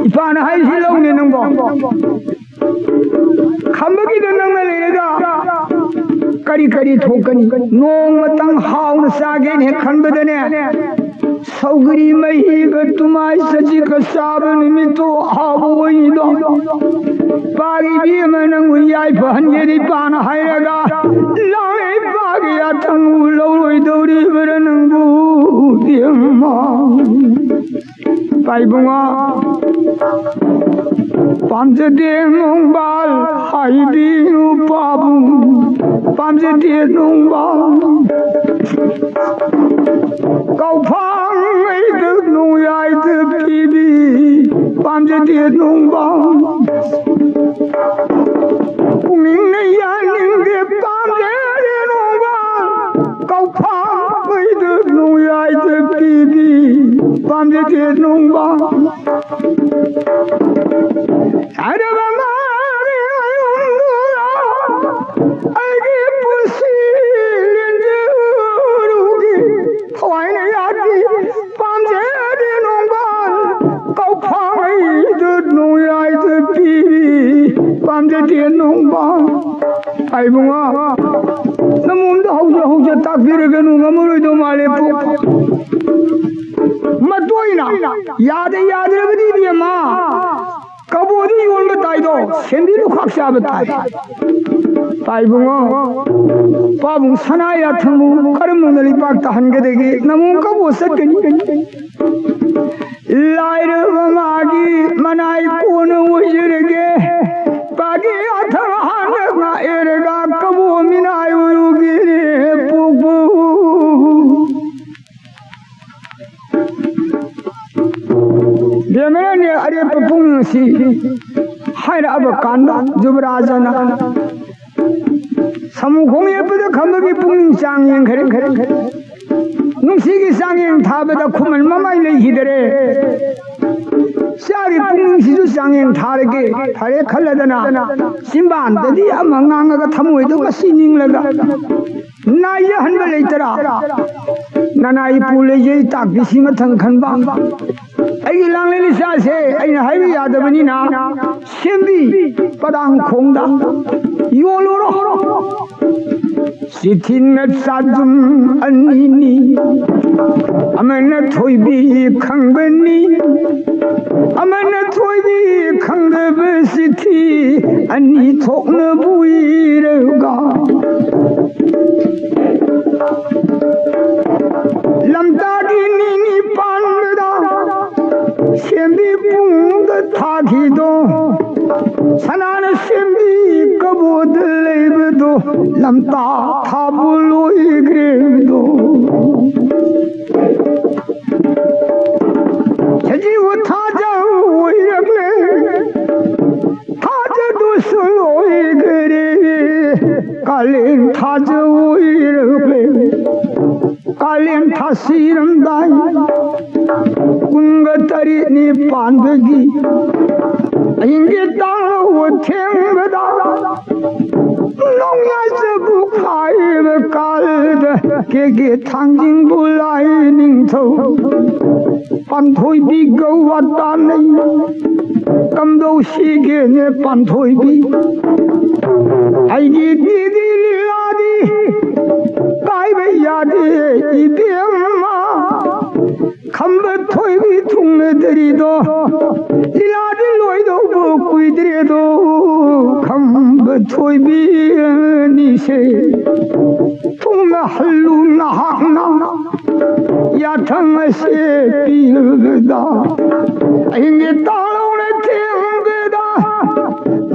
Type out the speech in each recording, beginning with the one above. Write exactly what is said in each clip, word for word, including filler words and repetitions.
ꯏꯄꯥꯅ ꯍꯥꯏꯁꯤ ꯂꯧꯅꯦ ꯅꯪꯕꯣ꯫ ꯈꯝꯕꯒꯤꯗ ꯅꯪꯅ ꯂꯩꯔꯒ ꯀꯔꯤ ꯀꯔꯤ ꯊꯣꯛꯀꯅꯤ? ꯅꯣꯡꯃꯇꯪ ꯍꯥꯎꯅ ꯆꯥꯒꯦꯅ ꯍꯦꯛ ꯈꯟꯕꯗꯅꯦ, ꯁꯧꯒꯔꯤ ꯃꯍꯤꯒ ꯇꯨꯃꯥꯏ ꯆꯠꯁꯤꯒ ꯆꯥꯕ ꯅꯨꯃꯤꯠꯇꯣ ꯍꯥꯎꯕ ꯑꯣꯏꯅꯤꯗꯣ꯫ ꯄꯥꯒꯤ ꯏꯕꯦꯝꯃ ꯅꯪꯕꯨ ꯌꯥꯏꯐꯍꯟꯒꯦꯗꯤ ꯏꯄꯥꯅ ꯍꯥꯏꯔꯒ, ꯂꯥꯛꯂꯦ ꯏꯄꯥꯒꯤ ꯌꯥꯊꯪꯕꯨ ꯂꯧꯔꯣꯏꯗꯧꯔꯤꯕ꯭ꯔꯥ ꯅꯪꯕꯨ ꯏꯕꯦꯝꯃ? ꯄꯥꯏꯕꯨꯡꯉꯣ, ꯄꯥꯝꯖꯗꯦ ꯅꯣꯡꯕꯥꯜ ꯍꯥꯏꯕꯤꯅꯨ ꯄꯥꯕꯨꯡ, ꯄꯥꯝꯖꯗꯦ ꯅꯣꯡꯕꯥꯜ꯫ ꯀꯧꯐꯥꯡ ꯃꯩꯗ ꯅꯣꯡꯌꯥꯏꯗ ꯄꯤꯕꯤ, ꯄꯥꯝꯖꯗꯦ ꯅꯣꯡꯕꯥꯜ꯫ ꯄꯨꯛꯅꯤꯡꯅ ꯌꯥꯅꯤꯡꯗꯦ ꯄꯥꯝꯖꯗꯦ ꯅꯣꯡꯕꯥꯜ꯫ ꯀꯧꯐꯥꯡ ꯃꯩꯗ ꯅꯣꯡꯌꯥꯏꯗ ꯄꯤꯕꯤ, ꯄꯥꯝꯖꯗꯦ ꯅꯣꯡꯕꯥꯜ꯫ ꯍꯥꯏꯔꯕ ꯃꯥꯒꯤ ꯑꯌꯨꯝꯗꯨꯗ ꯑꯩꯒꯤ ꯄꯨꯟꯁꯤ ꯂꯦꯟꯖꯔꯨꯒꯦ꯫ ꯊꯋꯥꯏꯅ ꯌꯥꯗꯦ ꯄꯥꯝꯖꯗꯦ ꯅꯣꯡꯕꯥꯜ꯫ ꯀꯧꯐꯥꯡ ꯃꯩꯗ ꯅꯣꯡꯌꯥꯏꯗ ꯄꯤꯕꯤ, ꯄꯥꯝꯖꯗꯦ ꯅꯣꯡꯕꯥꯜ꯫ ꯏꯕꯨꯡꯉꯣ, ꯅꯃꯣꯝꯗ ꯍꯧꯖ ꯍꯧꯖ ꯇꯥꯛꯄꯤꯔꯒꯅꯨ, ꯉꯝꯃꯔꯣꯏꯗꯧ ꯃꯥꯜꯂꯦ ꯄꯨ꯫ ꯃꯇꯣꯏꯅ ꯌꯥꯗ ꯌꯥꯗ꯭ꯔꯕꯗꯤ ꯏꯕꯦꯝꯃ, ꯀꯕꯣꯗ ꯌꯣꯟꯕ ꯇꯥꯏꯗꯣ, ꯁꯦꯟꯕꯤꯗꯨ ꯈꯥꯛ ꯆꯥꯕ ꯇꯥꯏ꯫ ꯇꯥꯏꯕꯨꯡꯉꯣ, ꯄꯥꯕꯨꯡ ꯁꯅꯥ ꯌꯥꯊꯪꯕꯨ ꯀꯔꯝꯅ ꯂꯩꯄꯥꯛ ꯇꯥꯍꯟꯒꯗꯒꯦ? ꯅꯃꯣꯝ ꯀꯕꯣ ꯆꯠꯀꯅꯤ꯫ ꯂꯥꯏꯔꯕ ꯃꯥꯒꯤ ꯃꯅꯥꯏ ꯀꯣꯟꯅ ꯑꯣꯏꯖꯔꯒꯦ꯫ ꯄꯥꯒꯤ ꯑꯊꯪ ꯍꯥꯟꯅ ꯉꯥꯛꯑꯦꯔꯒ ꯀꯕꯣ ꯃꯤꯅꯥꯏ ꯑꯣꯏꯔꯨꯒꯦ ꯄꯣꯛꯄꯨ꯫ ꯕꯦꯃꯦꯔꯅꯤ ꯑꯔꯦꯞꯄ ꯄꯨꯛꯅꯤꯡꯁꯤ ꯍꯥꯏꯔꯛꯑꯕ ꯀꯥꯟꯗ ꯖꯨꯕꯔꯥꯖꯅ ꯁꯃꯨ ꯈꯣꯡ ꯌꯦꯠꯄꯗ ꯈꯝꯕꯒꯤ ꯄꯨꯛꯅꯤꯡ ꯆꯥꯡ ꯌꯦꯡꯈꯔꯦ꯫ ꯅꯨꯡꯁꯤꯒꯤ ꯆꯥꯡꯌꯦꯡ ꯊꯥꯕꯗ ꯈꯨꯃꯟ ꯃꯃꯥꯏ ꯂꯩꯈꯤꯗꯔꯦ꯫ ꯆꯥꯒꯤ ꯄꯨꯛꯅꯤꯡꯁꯤꯁꯨ ꯆꯥꯡꯌꯦꯡ ꯊꯥꯔꯒꯦ ꯐꯔꯦ ꯈꯜꯂꯗꯅ ꯆꯤꯝꯕꯥꯟꯗꯗꯤ ꯑꯃ ꯉꯥꯡꯉꯒ ꯊꯃꯣꯏꯗ ꯃꯁꯤ ꯅꯤꯡꯂꯒ ꯅꯥꯏꯖꯍꯟꯕ ꯂꯩꯇꯔꯥ? ꯅꯅꯥꯏ ꯏꯄꯨ ꯂꯩꯖꯩ ꯇꯥꯛꯄꯤꯁꯤ ꯃꯊꯪ ꯈꯟꯕ꯫ ꯑꯩꯒꯤ ꯂꯥꯡꯂꯦꯟ ꯏꯆꯥꯁꯦ ꯑꯩꯅ ꯍꯥꯏꯕ ꯌꯥꯗꯕꯅꯤꯅ, ꯁꯦꯝꯕꯤ ꯄꯗꯥꯡ ꯈꯣꯡꯗ ꯌꯣꯜꯂꯨꯔꯣ꯫ ꯆꯤꯊꯤꯅ ꯆꯥꯗꯨꯝ ꯑꯅꯤꯅꯤ, ꯑꯃꯅ ꯊꯣꯏꯕꯤ ꯈꯪꯕꯅꯤ, ꯑꯃꯅ ꯊꯣꯏꯕꯤ ꯈꯪꯗꯕ ꯆꯤꯊꯤ ꯑꯅꯤ ꯊꯣꯛꯅꯕꯨ ꯏꯔꯒ꯫ ꯂꯝꯇꯥꯒꯤ ꯅꯤꯅꯤ ꯄꯥꯟꯕꯗ ꯁꯦꯝꯕꯤ ꯄꯨꯡꯗ ꯊꯥꯈꯤꯗꯣ, ꯁꯅꯥꯅ ꯁꯦꯝꯕꯤ ꯀꯕꯣꯗ ꯂꯩꯕꯗꯣ, ꯂꯝꯇꯥ ꯊꯥꯕꯨ ꯂꯣꯏꯈ꯭ꯔꯦꯗꯣ꯫ ꯁꯖꯤꯕꯨ ꯊꯥꯖ ꯑꯣꯏꯔꯛꯂꯦ, ꯊꯥꯖꯗꯨꯁꯨ ꯂꯣꯏꯈ꯭ꯔꯦ꯫ ꯀꯥꯂꯦꯟ ꯊꯥꯖ ꯑꯣꯏꯔꯛꯂꯦ, ꯀꯥꯂꯦꯟ ꯊꯥ ꯁꯤꯔꯝꯗꯥꯏ ꯀꯨꯟꯒ ꯇꯔꯦꯠꯅꯤ ꯄꯥꯟꯕꯒꯤ ꯑꯍꯤꯡꯒꯤ ꯇꯥꯡꯂꯧ ꯊꯦꯡꯕꯗ, ꯅꯣꯡꯌꯥꯏ ꯆꯕꯨ ꯈꯥꯏꯕ ꯀꯥꯜꯗ ꯀꯦꯒꯦ ꯊꯥꯡꯖꯤꯡꯕꯨ ꯂꯥꯏ ꯅꯤꯡꯊꯧ ꯄꯥꯟꯊꯣꯏꯕꯤ ꯒꯧꯋꯥ ꯇꯥꯟꯅꯩ꯫ ꯀꯝꯗꯧꯁꯤꯒꯦꯅꯦ ꯄꯥꯟꯊꯣꯏꯕꯤ, ꯑꯩꯒꯤ ꯗꯤꯗꯤ ꯂꯤꯂꯥꯗꯤ ꯀꯥꯏꯕ ꯌꯥꯗꯦ ꯏꯕꯦꯝꯃ꯫ ꯈꯝꯕ ꯊꯣꯏꯕꯤ ꯊꯨꯡꯅꯗ꯭ꯔꯤꯗꯣ, ꯂꯤꯂꯥꯗꯤ ꯂꯣꯏꯗꯧꯕ ꯀꯨꯏꯗ꯭ꯔꯦꯗꯣ꯫ ꯈꯝꯕ ꯊꯣꯏꯕꯤ ꯑꯅꯤꯁꯦ ꯊꯨꯡꯅꯍꯜꯂꯨ ꯅꯍꯥꯛꯅ ꯌꯥꯊꯪ ꯑꯁꯦ ꯄꯤꯔꯕꯗ꯫ ꯑꯍꯤꯡꯒꯤ ꯇꯥꯂꯧꯅ ꯊꯦꯡꯕꯗ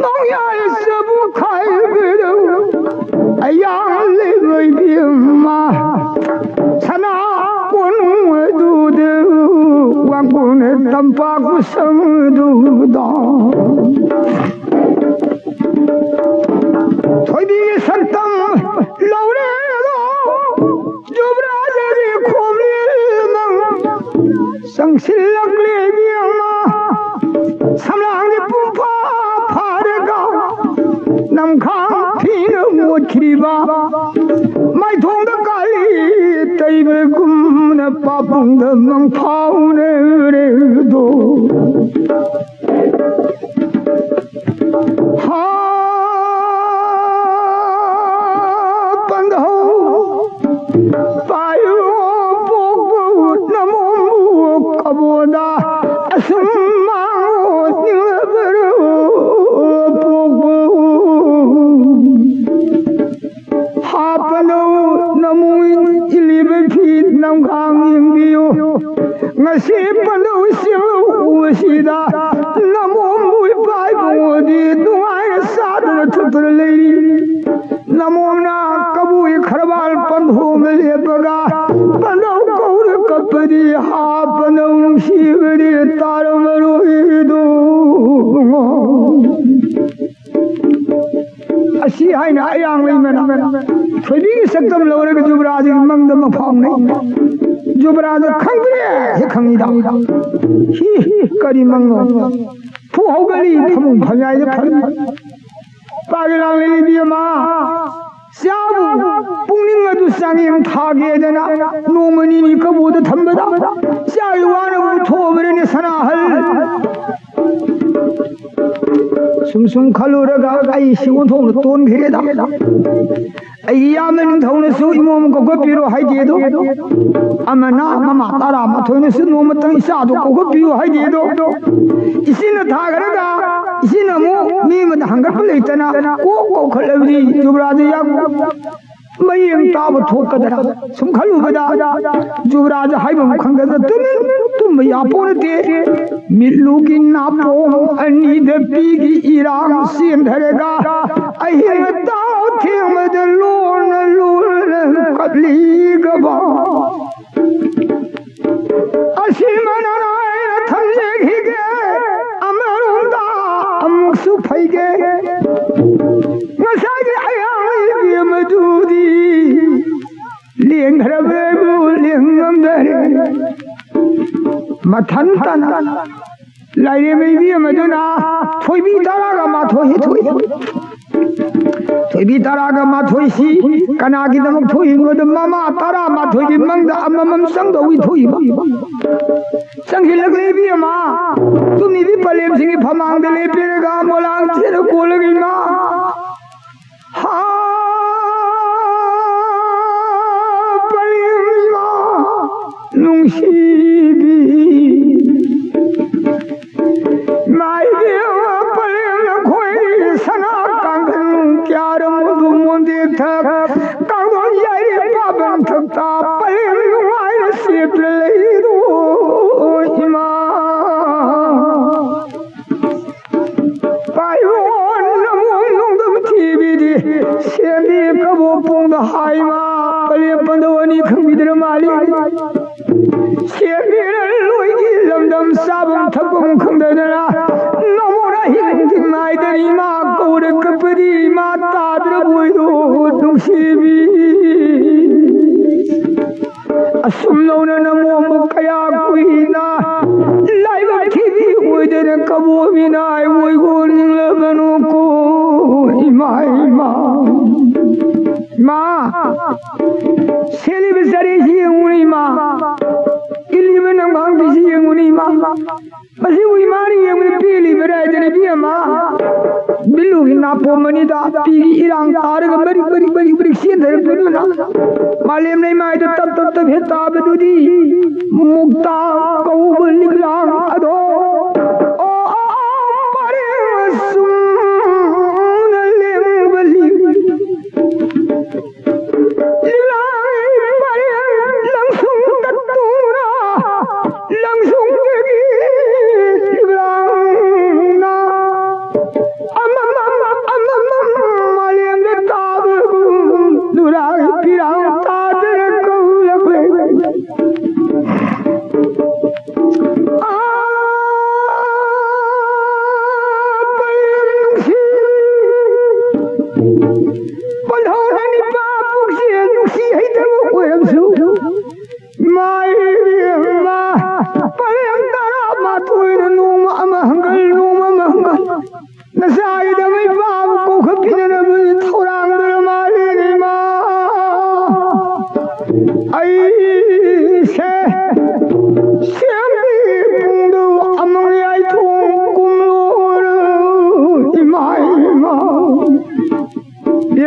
ꯅꯣꯡꯌꯥꯏ ꯆꯕꯨ ꯈꯥꯏꯕꯗ ꯑꯌꯥ ꯂꯩꯕ ꯏꯕꯦꯝꯃ꯫ ꯁꯅꯥ ꯀꯣꯅꯨꯡ ꯑꯗꯨꯗ ꯋꯥꯡꯒꯣꯟ ꯇꯝꯄꯥꯛ ꯁꯪꯗꯨꯗ꯫ ꯊꯣꯏꯕꯤꯒꯤ ꯁꯛꯇꯝ ꯂꯧꯔꯦꯗꯣ, ꯖꯨꯕ꯭ꯔꯥꯖꯒꯤ ꯈꯣꯝꯂꯦꯜ ꯅꯪ ꯆꯪꯁꯤꯜꯂꯛꯂꯦ ꯏꯕꯦꯝꯃ꯫ ꯁꯝꯂꯥꯡꯒꯤ ꯄꯨꯡꯐꯥ ꯐꯥꯔꯒ ꯅꯝꯈꯥꯡ ꯐꯤꯅ ꯃꯣꯠꯈꯤꯕ ꯃꯥꯏꯊꯣꯡꯗ ꯀꯥꯂꯤ ꯇꯩꯕꯒꯨꯝ ꯃꯪꯗ ꯃꯪꯐꯥꯎꯅꯔꯦꯗꯣ꯫ ꯍꯥ ꯄꯟꯊꯧ ꯄꯥꯏꯌꯨ ꯄꯣꯛꯄ ꯅꯃꯣꯝꯕꯨ ꯀꯕꯣꯗ ꯑꯁꯨꯝ ꯃꯥꯡꯉꯣ ꯅꯤꯡꯂꯕꯔꯣ ꯄꯣꯛꯄ꯫ ꯍꯥꯞꯄꯅꯧ ꯅꯃꯣꯏ ꯏꯜꯂꯤꯕ ꯐꯤ ꯅꯝꯈꯥꯡ ꯌꯦꯡꯕꯤꯌꯨ꯫ ꯉꯁꯤ ꯄꯟꯊꯧ ꯆꯦꯜꯂꯛꯎ ꯑꯁꯤꯗ ꯅꯃꯣꯝꯕꯨ ꯏꯄꯥ ꯏꯕꯨꯡꯉꯣꯗꯤ ꯅꯨꯡꯉꯥꯏꯅ ꯆꯥꯗꯅ ꯊꯛꯇꯅ ꯂꯩꯔꯤ꯫ ꯅꯃꯣꯝꯅ ꯀꯕꯨꯏ ꯈꯔꯕꯥꯜ ꯄꯟꯊꯣꯛꯅ ꯂꯦꯞꯄꯒ ꯄꯟꯊꯧ ꯀꯧꯔ ꯀꯞꯄꯗꯤ ꯍꯥꯞꯄꯅꯧ ꯅꯨꯡꯁꯤꯕꯗꯤ ꯇꯥꯔꯝꯃꯔꯣꯏꯗꯣ꯫ ꯑꯁꯤ ꯍꯥꯏꯅ ꯑꯌꯥꯡ ꯂꯩꯃꯅ ꯊꯣꯏꯕꯤꯒꯤ ꯁꯛꯇꯝ ꯂꯧꯔꯒ ꯖꯨꯕ꯭ꯔꯥꯖꯒꯤ ꯃꯪꯗ ꯑꯃ ꯐꯥꯎꯅꯩ꯫ ꯖꯨꯕ꯭ꯔꯥꯖ ꯈꯪꯗ꯭ꯔꯦ, ꯍꯦꯛ ꯈꯪꯉꯤꯗ꯫ ꯍꯤ, ꯀꯔꯤ ꯃꯪꯅꯣ? ꯐꯨ ꯍꯧꯒꯠꯂꯤ, ꯐꯃꯨꯡ ꯐꯝꯌꯥꯏꯗ ꯐꯝꯃꯤ꯫ ꯄꯥꯒꯤ ꯂꯥꯡꯂꯤ ꯏꯕꯦꯝꯃ, ꯆꯥꯕꯨ ꯄꯨꯛꯅꯤꯡ ꯑꯗꯨ ꯆꯥꯡꯌꯦꯡ ꯊꯥꯒꯦꯗꯅ ꯅꯣꯡꯃ ꯅꯤꯅꯤ ꯀꯕꯨꯗ ꯊꯝꯕꯗ ꯆꯥꯒꯤ ꯋꯥꯅꯕꯨ ꯊꯣꯛꯑꯕꯅꯤꯅꯦ ꯁꯅꯥꯍꯜ꯫ ꯁꯨꯝ ꯁꯨꯝ ꯈꯜꯂꯨꯔꯒ ꯑꯩ ꯁꯤ ꯑꯣꯟꯊꯣꯛꯅ ꯇꯣꯟꯈ꯭ꯔꯦꯗ꯫ ꯑꯩꯒꯤ ꯏꯌꯥꯝꯕ ꯅꯤꯡꯊꯧꯅꯁꯨ ꯏꯃꯣꯝ ꯀꯧꯈꯠꯄꯤꯔꯣ ꯍꯥꯏꯗꯦꯗꯣ꯫ ꯑꯃꯅ ꯃꯃꯥ ꯇꯔꯥꯃꯥꯊꯣꯏꯅꯁꯨ ꯅꯣꯡꯃꯇꯪ ꯏꯆꯥꯗꯣ ꯀꯧꯈꯠꯄꯤꯌꯨ ꯍꯥꯏꯗꯦꯗꯣ꯫ ꯏꯆꯤꯟꯅ ꯊꯥꯈ꯭ꯔꯒ ꯏꯆꯤꯟ ꯑꯃꯨꯛ ꯃꯤ ꯑꯃꯗ ꯍꯪꯒꯠꯄ ꯂꯩꯇꯅ ꯀꯣꯛ ꯀꯧꯈꯠꯂꯕꯗꯤ ꯖꯨꯕ꯭ꯔꯥꯖ ꯌꯥꯝ ꯃꯌꯦꯡ ꯇꯥꯕ ꯊꯣꯛꯀꯗ꯭ꯔꯥ ꯁꯨꯝ ꯈꯜꯂꯨꯕꯗ ꯖꯨꯕ꯭ꯔꯥꯖ ꯍꯥꯏꯕ ꯑꯃ ꯈꯪꯗꯅ ꯇꯨꯃꯤꯟ ꯇꯨꯝꯕ ꯌꯥꯄꯣ ꯅꯠꯇꯦ꯫ ꯃꯤꯠꯂꯨꯒꯤ ꯅꯥꯄꯣꯝ ꯑꯅꯤꯗ ꯄꯤꯒꯤ ꯏꯔꯥꯡ ꯆꯦꯟꯊꯔꯒ ꯑꯍꯤꯡ ꯇꯥꯎ ꯊꯦꯡꯕꯗ ꯂꯣꯟꯅ ꯂꯣꯟꯅ ꯀꯞꯂꯤꯒꯕ꯫ ꯑꯁꯤ ꯃꯅꯥꯏꯅ ꯊꯝꯖꯈꯤꯒꯦ꯫ ꯑꯃꯔꯣꯝꯗ ꯑꯃꯨꯛꯁꯨ ꯐꯩꯒꯦ꯫ ꯉꯁꯥꯏꯒꯤ ꯑꯌꯥꯡ ꯏꯕꯤ ꯑꯃꯗꯨꯗꯤ ꯂꯦꯡꯈ꯭ꯔꯕꯕꯨ ꯂꯦꯡꯉꯝꯗꯔꯦ꯫ ꯃꯊꯟꯇꯅ ꯂꯥꯏꯔꯦꯝꯕꯤ ꯑꯃꯗꯨꯅ ꯊꯣꯏꯕꯤ ꯇꯔꯥꯒ ꯃꯥꯊꯣꯏ ꯍꯦꯛ ꯊꯣꯛꯏ꯫ ꯊꯣꯏꯕꯤ ꯇꯔꯥꯒ ꯃꯥꯊꯣꯏꯁꯤ ꯀꯅꯥꯒꯤꯗꯃꯛ ꯊꯣꯛꯏꯕꯅꯣꯗ, ꯃꯃꯥ ꯇꯔꯥꯃꯥꯊꯣꯏꯒꯤ ꯃꯪꯗ ꯑꯃꯃꯝ ꯆꯪꯗꯧꯏ ꯊꯣꯛꯏꯕ꯫ ꯆꯪꯁꯤꯜꯂꯛꯂꯦ ꯏꯕꯦꯝꯃ, ꯇꯨꯝꯃꯤꯕꯤ ꯄꯂꯦꯝꯁꯤꯡꯒꯤ ꯐꯃꯥꯡꯗ ꯂꯦꯞꯄꯤꯔꯒ ꯃꯣꯂꯥꯡ ꯊꯦꯠꯅ ꯀꯣꯜꯂꯒ, "ꯏꯃꯥ, ꯍꯥ, ꯄꯂꯦꯝ ꯏꯃꯥ, ꯅꯨꯡꯁꯤꯕꯤ, ꯏꯃꯥ ꯏꯕꯦꯝꯃ ꯄꯂꯦꯝ ꯅꯈꯣꯏ ꯁꯅꯥ ꯀꯥꯡꯈꯟ ꯀꯌꯥꯔ ꯃꯨꯗꯨ ꯃꯣꯟꯗꯦ ꯊꯛ, ꯀꯥꯡꯊꯣꯟ ꯌꯥꯏꯔꯤ ꯄꯥꯕꯝ ꯊꯛꯇ ꯄꯂꯦꯝ ꯅꯨꯡꯉꯥꯏꯅ ꯁꯦꯠꯇ ꯂꯩꯔꯣ ꯏꯃꯥ꯫ ꯄꯥꯏꯌꯣꯟ ꯅꯃꯣꯟ ꯅꯣꯡꯗꯝ ꯊꯤꯕꯤꯗꯤ ꯁꯦꯝꯕꯤ ꯀꯕꯣꯛ ꯄꯣꯡꯗ ꯍꯥꯏꯃ ꯄꯂꯦꯝ ꯄꯟꯗꯧ ꯑꯅꯤ ꯈꯪꯕꯤꯗ꯭ꯔ ꯃꯥꯜꯂꯤ꯫ ꯁꯦꯝꯕꯤꯅ ꯂꯣꯏꯒꯤ ꯂꯝꯗꯝ ꯆꯥꯐꯝ ꯊꯛꯐꯝ ꯈꯪꯗꯗꯅ ꯅꯃꯣꯟ ꯑꯍꯤꯡ ꯊꯤꯡ ꯅꯥꯏꯗꯅ ꯏꯃꯥ ꯀꯧꯔ ꯀꯞꯄꯗꯤ ꯏꯃꯥ ꯇꯥꯗ꯭ꯔꯕꯣꯏꯗꯣ ꯅꯨꯡꯁꯤꯕꯤ꯫ ꯑꯁꯨꯝ ꯂꯧꯅ ꯅꯃꯣꯟꯕꯨ ꯀꯌꯥ ꯀꯨꯏꯅ ꯂꯥꯏꯕꯛ ꯊꯤꯕꯤ ꯑꯣꯏꯗꯅ ꯀꯕꯣꯛ ꯃꯤꯅꯥꯏ ꯑꯣꯏꯒꯣ ꯅꯤꯡꯂꯕꯅꯣꯀꯣ ꯏꯃꯥ, ꯏꯃꯥ꯫ ꯏꯃꯥ, ꯁꯦꯠꯂꯤꯕ ꯆꯔꯤꯁꯤ ꯌꯦꯡꯉꯨꯅꯦ ꯏꯃꯥ, ꯏꯜꯂꯤꯕ ꯅꯝꯈꯥꯡꯕꯤꯁꯤ ꯌꯦꯡꯉꯨꯅꯦ ꯏꯃꯥ꯫ ꯃꯁꯤꯕꯨ ꯏꯃꯥꯅ ꯌꯦꯡꯕꯗ ꯄꯦꯜꯂꯤꯕꯔꯥ ꯍꯥꯏꯗꯅ ꯏꯕꯦꯝꯃ, ꯕꯤꯜꯂꯨꯒꯤ ꯅꯥꯄꯣꯝ ꯑꯅꯤꯗ ꯄꯤꯒꯤ ꯏꯔꯥꯡ ꯇꯥꯔꯒ ꯕꯔꯤꯛ ꯕꯔꯤꯛ ꯕꯔꯤꯛ ꯕꯔꯤꯛ ꯆꯦꯟꯊꯔꯛꯄꯗꯨꯅ ꯃꯥꯂꯦꯝ ꯂꯩꯃꯥꯏꯗ ꯇꯞ ꯇꯞ ꯇꯞ ꯍꯦꯛ ꯇꯥꯕꯗꯨꯗꯤ ꯃꯨꯛꯇꯥ ꯀꯧꯕ ꯂꯤꯛꯂꯥꯡ ꯑꯗꯣ, ꯑꯣ, ꯑꯣ, ꯑꯣ, ꯄꯔꯦꯡ ꯑꯁꯨꯝꯅ ꯂꯦꯡꯕ ꯂꯤꯛ ꯂꯤꯛꯂꯥꯡ ꯄꯔꯦꯡ ꯂꯪꯁꯨꯡ ꯇꯠꯇꯨꯅ, ꯂꯪꯁꯨꯡꯗꯒꯤ ꯂꯤꯛꯂꯥꯡꯅ ꯑꯃꯃꯝ ꯑꯃꯃꯝ ꯃꯥꯂꯦꯝꯗ ꯇꯥꯕꯒꯨꯝ ꯅꯨꯔꯥꯒꯤ ꯄꯤꯔꯥꯡ ꯇꯥꯗꯅ ꯀꯧꯔꯛꯂꯦ꯫ ꯑꯥ!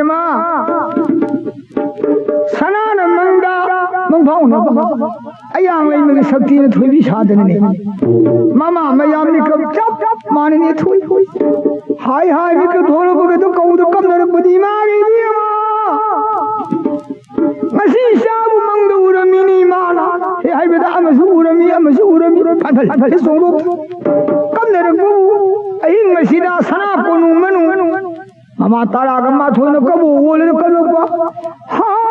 ꯏꯃꯥ, ꯁꯅꯥꯅ ꯃꯪꯗ ꯃꯪꯐꯥꯎꯅꯕ ꯑꯌꯥꯡ ꯂꯩꯃꯒꯤ ꯁꯛꯇꯤꯅ ꯊꯣꯏꯕꯤ ꯁꯥꯗꯅꯅꯦ꯫ ꯃꯃꯥ ꯃꯌꯥꯝ ꯃꯤꯀꯞ ꯆꯞ ꯆꯞ ꯃꯥꯟꯅꯅꯦ ꯊꯣꯏ꯫ ꯍꯥꯏ ꯍꯥꯏ ꯃꯤꯀꯞ ꯊꯣꯛꯂꯛꯄꯒꯗꯣ ꯀꯧꯗ ꯀꯞꯅꯔꯛꯄꯗꯤ ꯏꯃꯥꯒꯤ ꯏꯕꯦꯝꯃ꯫ ꯉꯁꯤ ꯏꯆꯥꯕꯨ ꯃꯪꯗ ꯎꯔꯝꯃꯤꯅꯤ ꯏꯃꯥꯅ꯫ ꯍꯦꯛ ꯍꯥꯏꯕꯗ ꯑꯃꯁꯨ ꯎꯔꯝꯃꯤ, ꯑꯃꯁꯨ ꯎꯔꯝꯃꯤ꯫ ꯐꯠ ꯐꯠ ꯐꯠ ꯆꯣꯡꯗꯣꯛ꯫ ꯀꯞꯅꯔꯛꯄꯕꯨ ꯑꯍꯤꯡ ꯑꯁꯤꯗ ꯁꯅꯥ ꯀꯣꯅꯨꯡ ꯃꯅꯨꯡ ꯃꯃꯥ ꯇꯔꯥꯒ ꯃꯥꯊꯣꯏꯅ ꯀꯕꯣꯛ ꯑꯣꯜꯂꯒ ꯀꯞꯂꯛꯄ꯫ ꯍꯥꯏ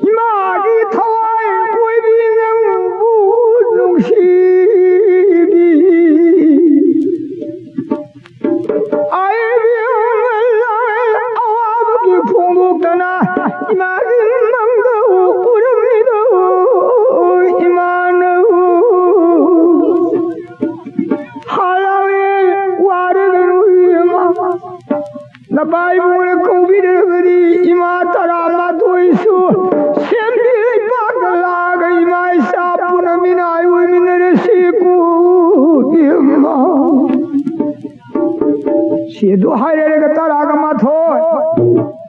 ꯏꯃꯥꯒꯤ ꯊꯋꯥꯏ ꯑꯣꯏꯕꯤ ꯅꯪꯕꯨ ꯅꯨꯡꯁꯤꯕꯤ꯫ ꯑꯩꯒꯤ ꯑꯋꯥꯕꯒꯤ ꯐꯣꯡꯗꯣꯛꯇꯅ ꯏꯃꯥꯒꯤ ꯃꯪꯗ ꯎꯔꯝꯃꯤꯗꯣ ꯏꯃꯥꯅ꯫ ꯍꯥꯏꯔꯦ ꯋꯥꯔꯒꯅꯨ ꯏꯃꯥ꯫ ꯅꯄꯥ ꯏꯕꯨꯡꯅ ꯀꯧꯕꯤꯔꯕꯗꯤ ꯏꯃꯥ ꯇꯔꯥꯃꯥꯊꯣꯏꯁꯨ ꯁꯦꯝꯕꯤ ꯂꯩꯕꯥꯛꯇ ꯂꯥꯛꯑꯒ ꯏꯃꯥ ꯏꯆꯥ ꯄꯨꯟꯅ ꯃꯤꯅꯥꯏ ꯑꯣꯏꯃꯤꯟꯅꯔꯁꯤꯀꯣ ꯏꯃꯥ꯫ ꯁꯤ ꯑꯗꯨ ꯍꯥꯏꯔꯦꯔꯒ ꯇꯔꯥꯒ ꯃꯥꯊꯣꯏ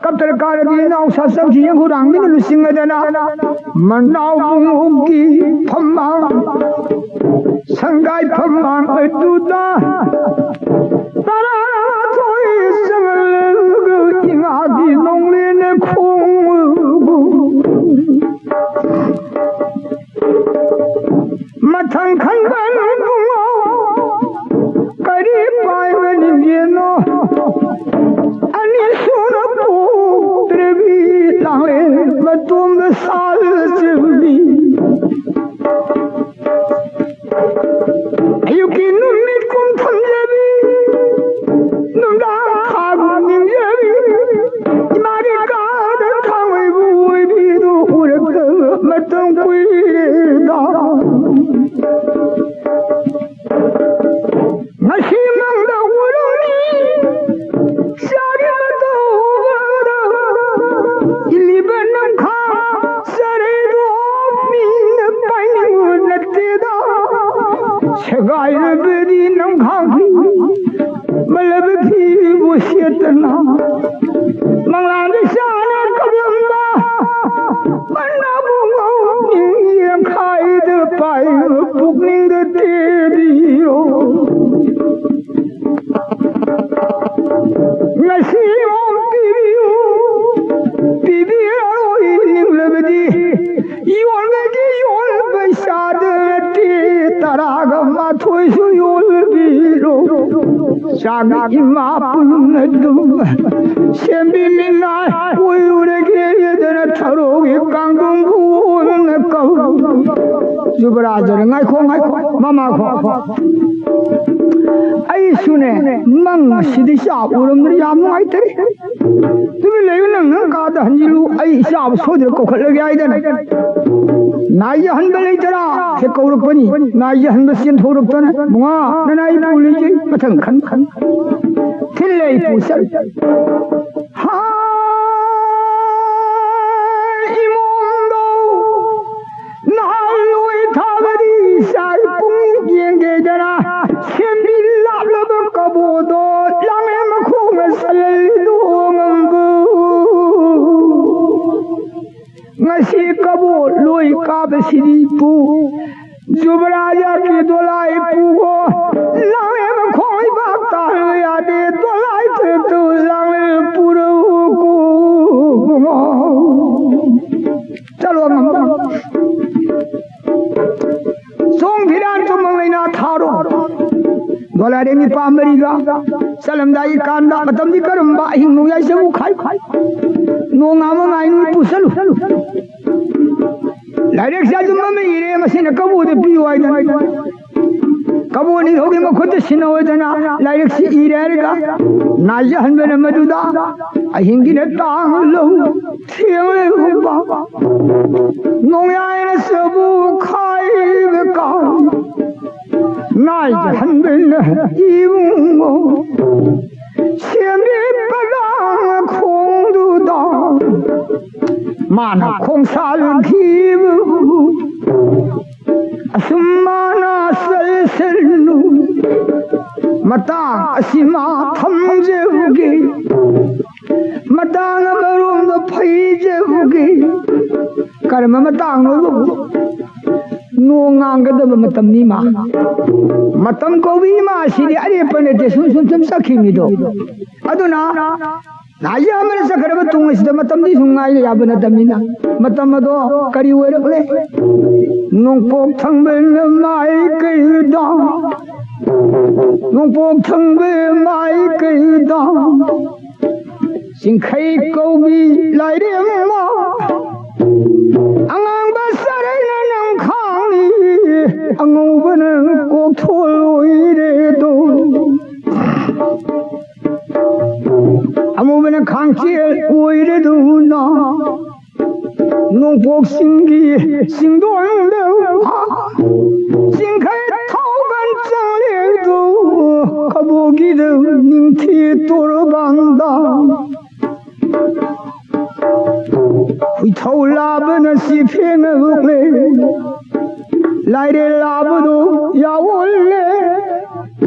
ꯀꯞꯇ꯭ꯔ ꯀꯥꯔꯗꯤ ꯏꯅꯥꯎ ꯁꯥ ꯆꯪꯈꯤ ꯌꯦꯡꯈꯨꯔꯥꯡꯕꯤꯅ ꯂꯨꯆꯤꯡꯉꯗꯅ ꯃꯅꯥꯎ ꯄꯨꯡꯉꯣꯛꯀꯤ ꯐꯝꯃꯥꯡ ꯁꯪꯒꯥꯏ ꯐꯝꯃꯥꯡ ꯑꯗꯨꯗ ꯇꯔꯥꯊꯣꯏ ꯆꯪꯍꯜꯂꯒ ꯏꯉꯥꯒꯤ ꯅꯣꯡꯂꯦꯟꯅ ꯈꯣꯡ ꯃꯊꯪ ꯈꯟꯕ ꯅꯨꯡꯉꯣ ꯀꯔꯤ ꯄꯥꯏꯕꯅꯤꯒꯦꯅꯣ? ꯑꯅꯤꯁꯨꯅ ꯄꯣꯛꯇ꯭ꯔꯕꯤ ꯂꯥꯡꯂꯦꯟ ꯃꯇꯣꯝꯗ ꯁꯥꯜ ꯆꯦꯜꯂꯤ꯫ ꯑꯌꯨꯛꯀꯤ ꯅꯨꯃꯤꯠ ꯀꯨꯝ ꯊꯝꯖꯕꯤ ꯅꯨꯡꯗꯥꯡ ꯊꯥꯒꯨꯝ ꯅꯤꯡꯖꯕꯤ ꯏꯃꯥꯒꯤ ꯀꯥꯗ ꯊꯥꯡꯃꯩꯕꯨ ꯑꯣꯏꯕꯤꯗꯨ ꯎꯔꯛꯇꯕ ꯃꯇꯝ ꯀꯨꯏꯔꯦꯗ꯫ ꯉꯁꯤ ꯃꯪꯗ ꯎꯔꯝꯃꯤ ꯆꯥꯔꯤꯕ ꯇꯧꯕꯗ ꯏꯜꯂꯤꯕ ꯅꯝꯈꯥ ꯆꯔꯩꯗꯣ ꯃꯤꯅ ꯄꯥꯏꯅꯤꯡꯕ ꯅꯠꯇꯦꯗ꯫ ꯁꯦꯒꯥꯏꯔꯕꯗꯤ ꯄꯨꯛꯅꯤꯡꯗ ꯇꯦꯕꯤꯔꯣ꯫ ꯉꯁꯤ ꯌꯣꯝ ꯄꯤꯕꯤꯌꯨ, ꯄꯤꯕꯤꯔꯔꯣꯏ ꯅꯤꯡꯂꯕꯗꯤ ꯌꯣꯟꯕꯒꯤ ꯌꯣꯟꯕ ꯏꯆꯥꯗ ꯅꯠꯇꯦ, ꯇꯔꯥꯒ ꯃꯥꯊꯣꯏꯁꯨ ꯌꯣꯜꯕꯤꯔꯣ꯫ ꯆꯥꯒ ꯏꯃꯥ ꯄꯨꯟꯅ ꯑꯗꯨꯝ ꯁꯦꯝꯕꯤꯃꯤꯟꯅ ꯑꯣꯏꯔꯨꯔꯒꯦꯗꯅ ꯊꯔꯣꯒꯤ ꯀꯥꯡꯗꯣꯟꯕꯨ ꯑꯣꯟꯅ ꯀꯧ꯫ ꯖꯨꯕꯔꯥꯖꯅ, "ꯉꯥꯏꯈꯣ, ꯉꯥꯏꯈꯣ, ꯃꯃꯥ ꯈꯣ꯫ ꯑꯩꯁꯨꯅꯦ, ꯃꯪ ꯑꯁꯤꯗꯤ ꯆꯥꯛ ꯎꯔꯝꯗ꯭ꯔꯦ, ꯌꯥꯝ ꯅꯨꯡꯉꯥꯏꯇꯔꯦ꯫ ꯇꯨꯃꯤꯟ ꯂꯩꯌꯨ, ꯅꯪ ꯅꯪ ꯀꯥꯗ ꯍꯟꯖꯤꯜꯂꯨ, ꯑꯩ ꯏꯆꯥꯕꯨ ꯁꯣꯏꯗꯅ ꯀꯧꯈꯠꯂꯒꯦ" ꯍꯥꯏꯗꯅ꯫ ꯅꯥꯏ ꯌꯥꯍꯟꯕ ꯂꯩꯇꯔꯥ? ꯍꯦꯛ ꯀꯧꯔꯛꯄꯅꯤ꯫ ꯅꯥꯏ ꯌꯥꯍꯟꯕ ꯆꯦꯟꯊꯣꯔꯛꯇꯅ, "ꯃꯉꯥ, ꯅꯅꯥꯏ ꯄꯨ ꯂꯩꯖꯩ, ꯃꯊꯪ ꯈꯟ ꯈꯟ ꯊꯤꯜꯂꯦ ꯏꯄꯨ ꯆꯠ ꯍꯥꯏ ꯏꯃꯣꯝꯗꯣ ꯅꯍꯥꯟ ꯂꯣꯏ ꯊꯥꯕꯗꯤ ꯁꯥꯏ ꯄꯨꯡ ꯌꯦꯡꯒꯦꯗꯅ ꯁꯦꯝꯕꯤ ꯂꯥꯞꯂꯕ ꯀꯕꯣꯗꯣ ꯂꯥꯡꯂꯦꯟ ꯃꯈꯣꯡꯅ ꯆꯜꯍꯜꯂꯤꯗꯣ ꯉꯝꯕꯨ꯫ ꯉꯁꯤ ꯀꯕꯣ ꯂꯣꯏ ꯀꯥꯕꯁꯤꯗꯤ ꯄꯨ ꯖꯨꯕꯔꯥꯖꯀꯤ ꯗꯣꯂꯥꯏ ꯄꯨꯒꯣ ꯂꯥꯡꯂꯦꯟ ꯃꯈꯣꯡ ꯏꯕꯥꯛ ꯇꯥꯍꯟꯕ ꯌꯥꯗꯦ꯫ ꯗꯣꯂꯥꯏ ꯇꯨ ꯂꯥꯡꯂꯦꯟ ꯄꯨꯔꯧ ꯀꯨ꯫ ꯆꯠꯂꯣ ꯉꯝꯕ꯫ ꯆꯣꯡ ꯐꯤꯔꯥꯟ ꯆꯨꯝꯃ ꯂꯩꯅꯥ ꯊꯥꯔꯣ꯫ ꯗꯣꯂꯥꯏꯔꯦ ꯅꯤꯄꯥ ꯃꯔꯤꯒ ꯆꯠꯂꯝꯗꯥꯏꯒꯤ ꯀꯥꯟꯗ ꯃꯇꯝꯗꯤ ꯀꯔꯝꯕ ꯑꯍꯤꯡ ꯅꯣꯡꯌꯥꯏ ꯆꯕꯨ ꯈꯥꯏ꯫ ꯅꯣꯡ ꯉꯥꯃ ꯉꯥꯏꯅꯨ ꯄꯨꯁꯜꯂꯨ꯫ ꯂꯥꯏꯔꯤꯛꯁꯦ ꯑꯗꯨꯝ ꯑꯃ ꯏꯔꯦ, ꯃꯁꯤꯅ ꯀꯕꯣꯗ ꯄꯤꯌꯨ ꯍꯥꯏꯗꯅ꯫ ꯀꯕꯣ ꯅꯤꯡꯊꯧꯒꯤ ꯃꯈꯨꯠꯇ ꯁꯤꯟꯅꯧ ꯍꯥꯏꯗꯅ ꯂꯥꯏꯔꯤꯛꯁꯤ ꯏꯔꯦ ꯍꯥꯏꯔꯒ ꯅꯥꯏꯖꯍꯟꯕꯅ ꯃꯗꯨꯗ ꯑꯍꯤꯡꯒꯤꯅ ꯇꯥꯡ ꯂꯧ ꯊꯦꯡꯂꯦ ꯍꯨꯝꯕ꯫ ꯅꯣꯡꯌꯥꯏꯅ ꯆꯕꯨ ꯈꯥꯏꯕ ꯀꯥꯎ ꯅꯥꯏꯖꯍꯟꯕꯅ ꯏꯕꯨꯡꯉꯣ꯫ ꯁꯦꯝꯕꯤ ꯄꯂꯥꯡ ꯈꯣꯡꯗꯨꯗ ꯃꯥꯅ ꯈꯣꯡꯁꯥꯜꯈꯤꯕꯕꯨ ꯑꯁꯨꯝ ꯃꯥꯅ ꯆꯠꯁꯅꯨ꯫ ꯃꯇꯥꯡ ꯑꯁꯤ ꯃꯥ ꯊꯝꯖꯕꯒꯤ ꯃꯇꯥꯡ ꯑꯃꯔꯣꯝꯗ ꯐꯩꯖꯕꯒꯤ ꯀꯔꯝꯕ ꯃꯇꯥꯡꯅꯣ? ꯅꯣꯡ ꯉꯥꯡꯒꯗꯕ ꯃꯇꯝꯅꯤ ꯃꯥ꯫ ꯃꯇꯝ ꯀꯧꯕꯤ ꯏꯃꯥ ꯑꯁꯤꯗꯤ ꯑꯔꯦꯞꯄ ꯅꯠꯇꯦ, ꯁꯨꯝ ꯁꯨꯝ ꯁꯨꯝ ꯆꯠꯈꯤꯕꯅꯤꯗꯣ꯫ ꯑꯗꯨꯅ ꯅꯥꯖꯤ ꯑꯃꯅ ꯆꯠꯈ꯭ꯔꯕ ꯇꯨꯡ ꯑꯁꯤꯗ ꯃꯇꯝꯗꯤ ꯁꯨꯝ ꯉꯥꯏꯕ ꯌꯥꯕ ꯅꯠꯇꯕꯅꯤꯅ, ꯃꯇꯝ ꯑꯗꯣ ꯀꯔꯤ ꯑꯣꯏꯔꯛꯂꯦ? ꯅꯣꯡꯄꯣꯛ ꯊꯪꯕꯅ ꯃꯥꯏꯀꯩꯗ, ꯅꯣꯡꯄꯣꯛ ꯊꯪꯕ ꯃꯥꯏꯀꯩꯗ ꯆꯤꯡꯈꯩ ꯀꯧꯕꯤ ꯂꯥꯏꯔꯦꯝꯃ, ꯑꯉꯥꯡꯕ ꯆꯔꯩꯅ ꯅꯪ ꯈꯥꯡꯉꯤ, ꯑꯉꯧꯕꯅ ꯀꯣꯛꯊꯣꯜ ꯑꯣꯏꯔꯦꯗꯣ꯫ ꯑꯃꯨꯕꯅ ꯈꯥꯡꯆꯦꯜ ꯑꯣꯏꯔꯗꯨꯅ, ꯅꯣꯡꯄꯣꯛ ꯆꯤꯡꯒꯤ ꯆꯤꯡꯗꯣꯟꯗ ꯆꯤꯡꯈꯩ ꯊꯧꯒꯟ ꯆꯪꯂꯦꯗꯨ, ꯀꯕꯣꯛꯀꯤꯗ ꯅꯤꯡꯊꯤ ꯇꯣꯔꯕꯥꯟꯗ ꯍꯨꯏꯊꯧ ꯂꯥꯕꯅ ꯆꯤꯐꯦꯡ ꯍꯨꯛꯂꯦ꯫ ꯂꯥꯏꯔꯦꯜ ꯂꯥꯕꯗꯨ ꯌꯥꯎꯍꯜꯂꯦ꯫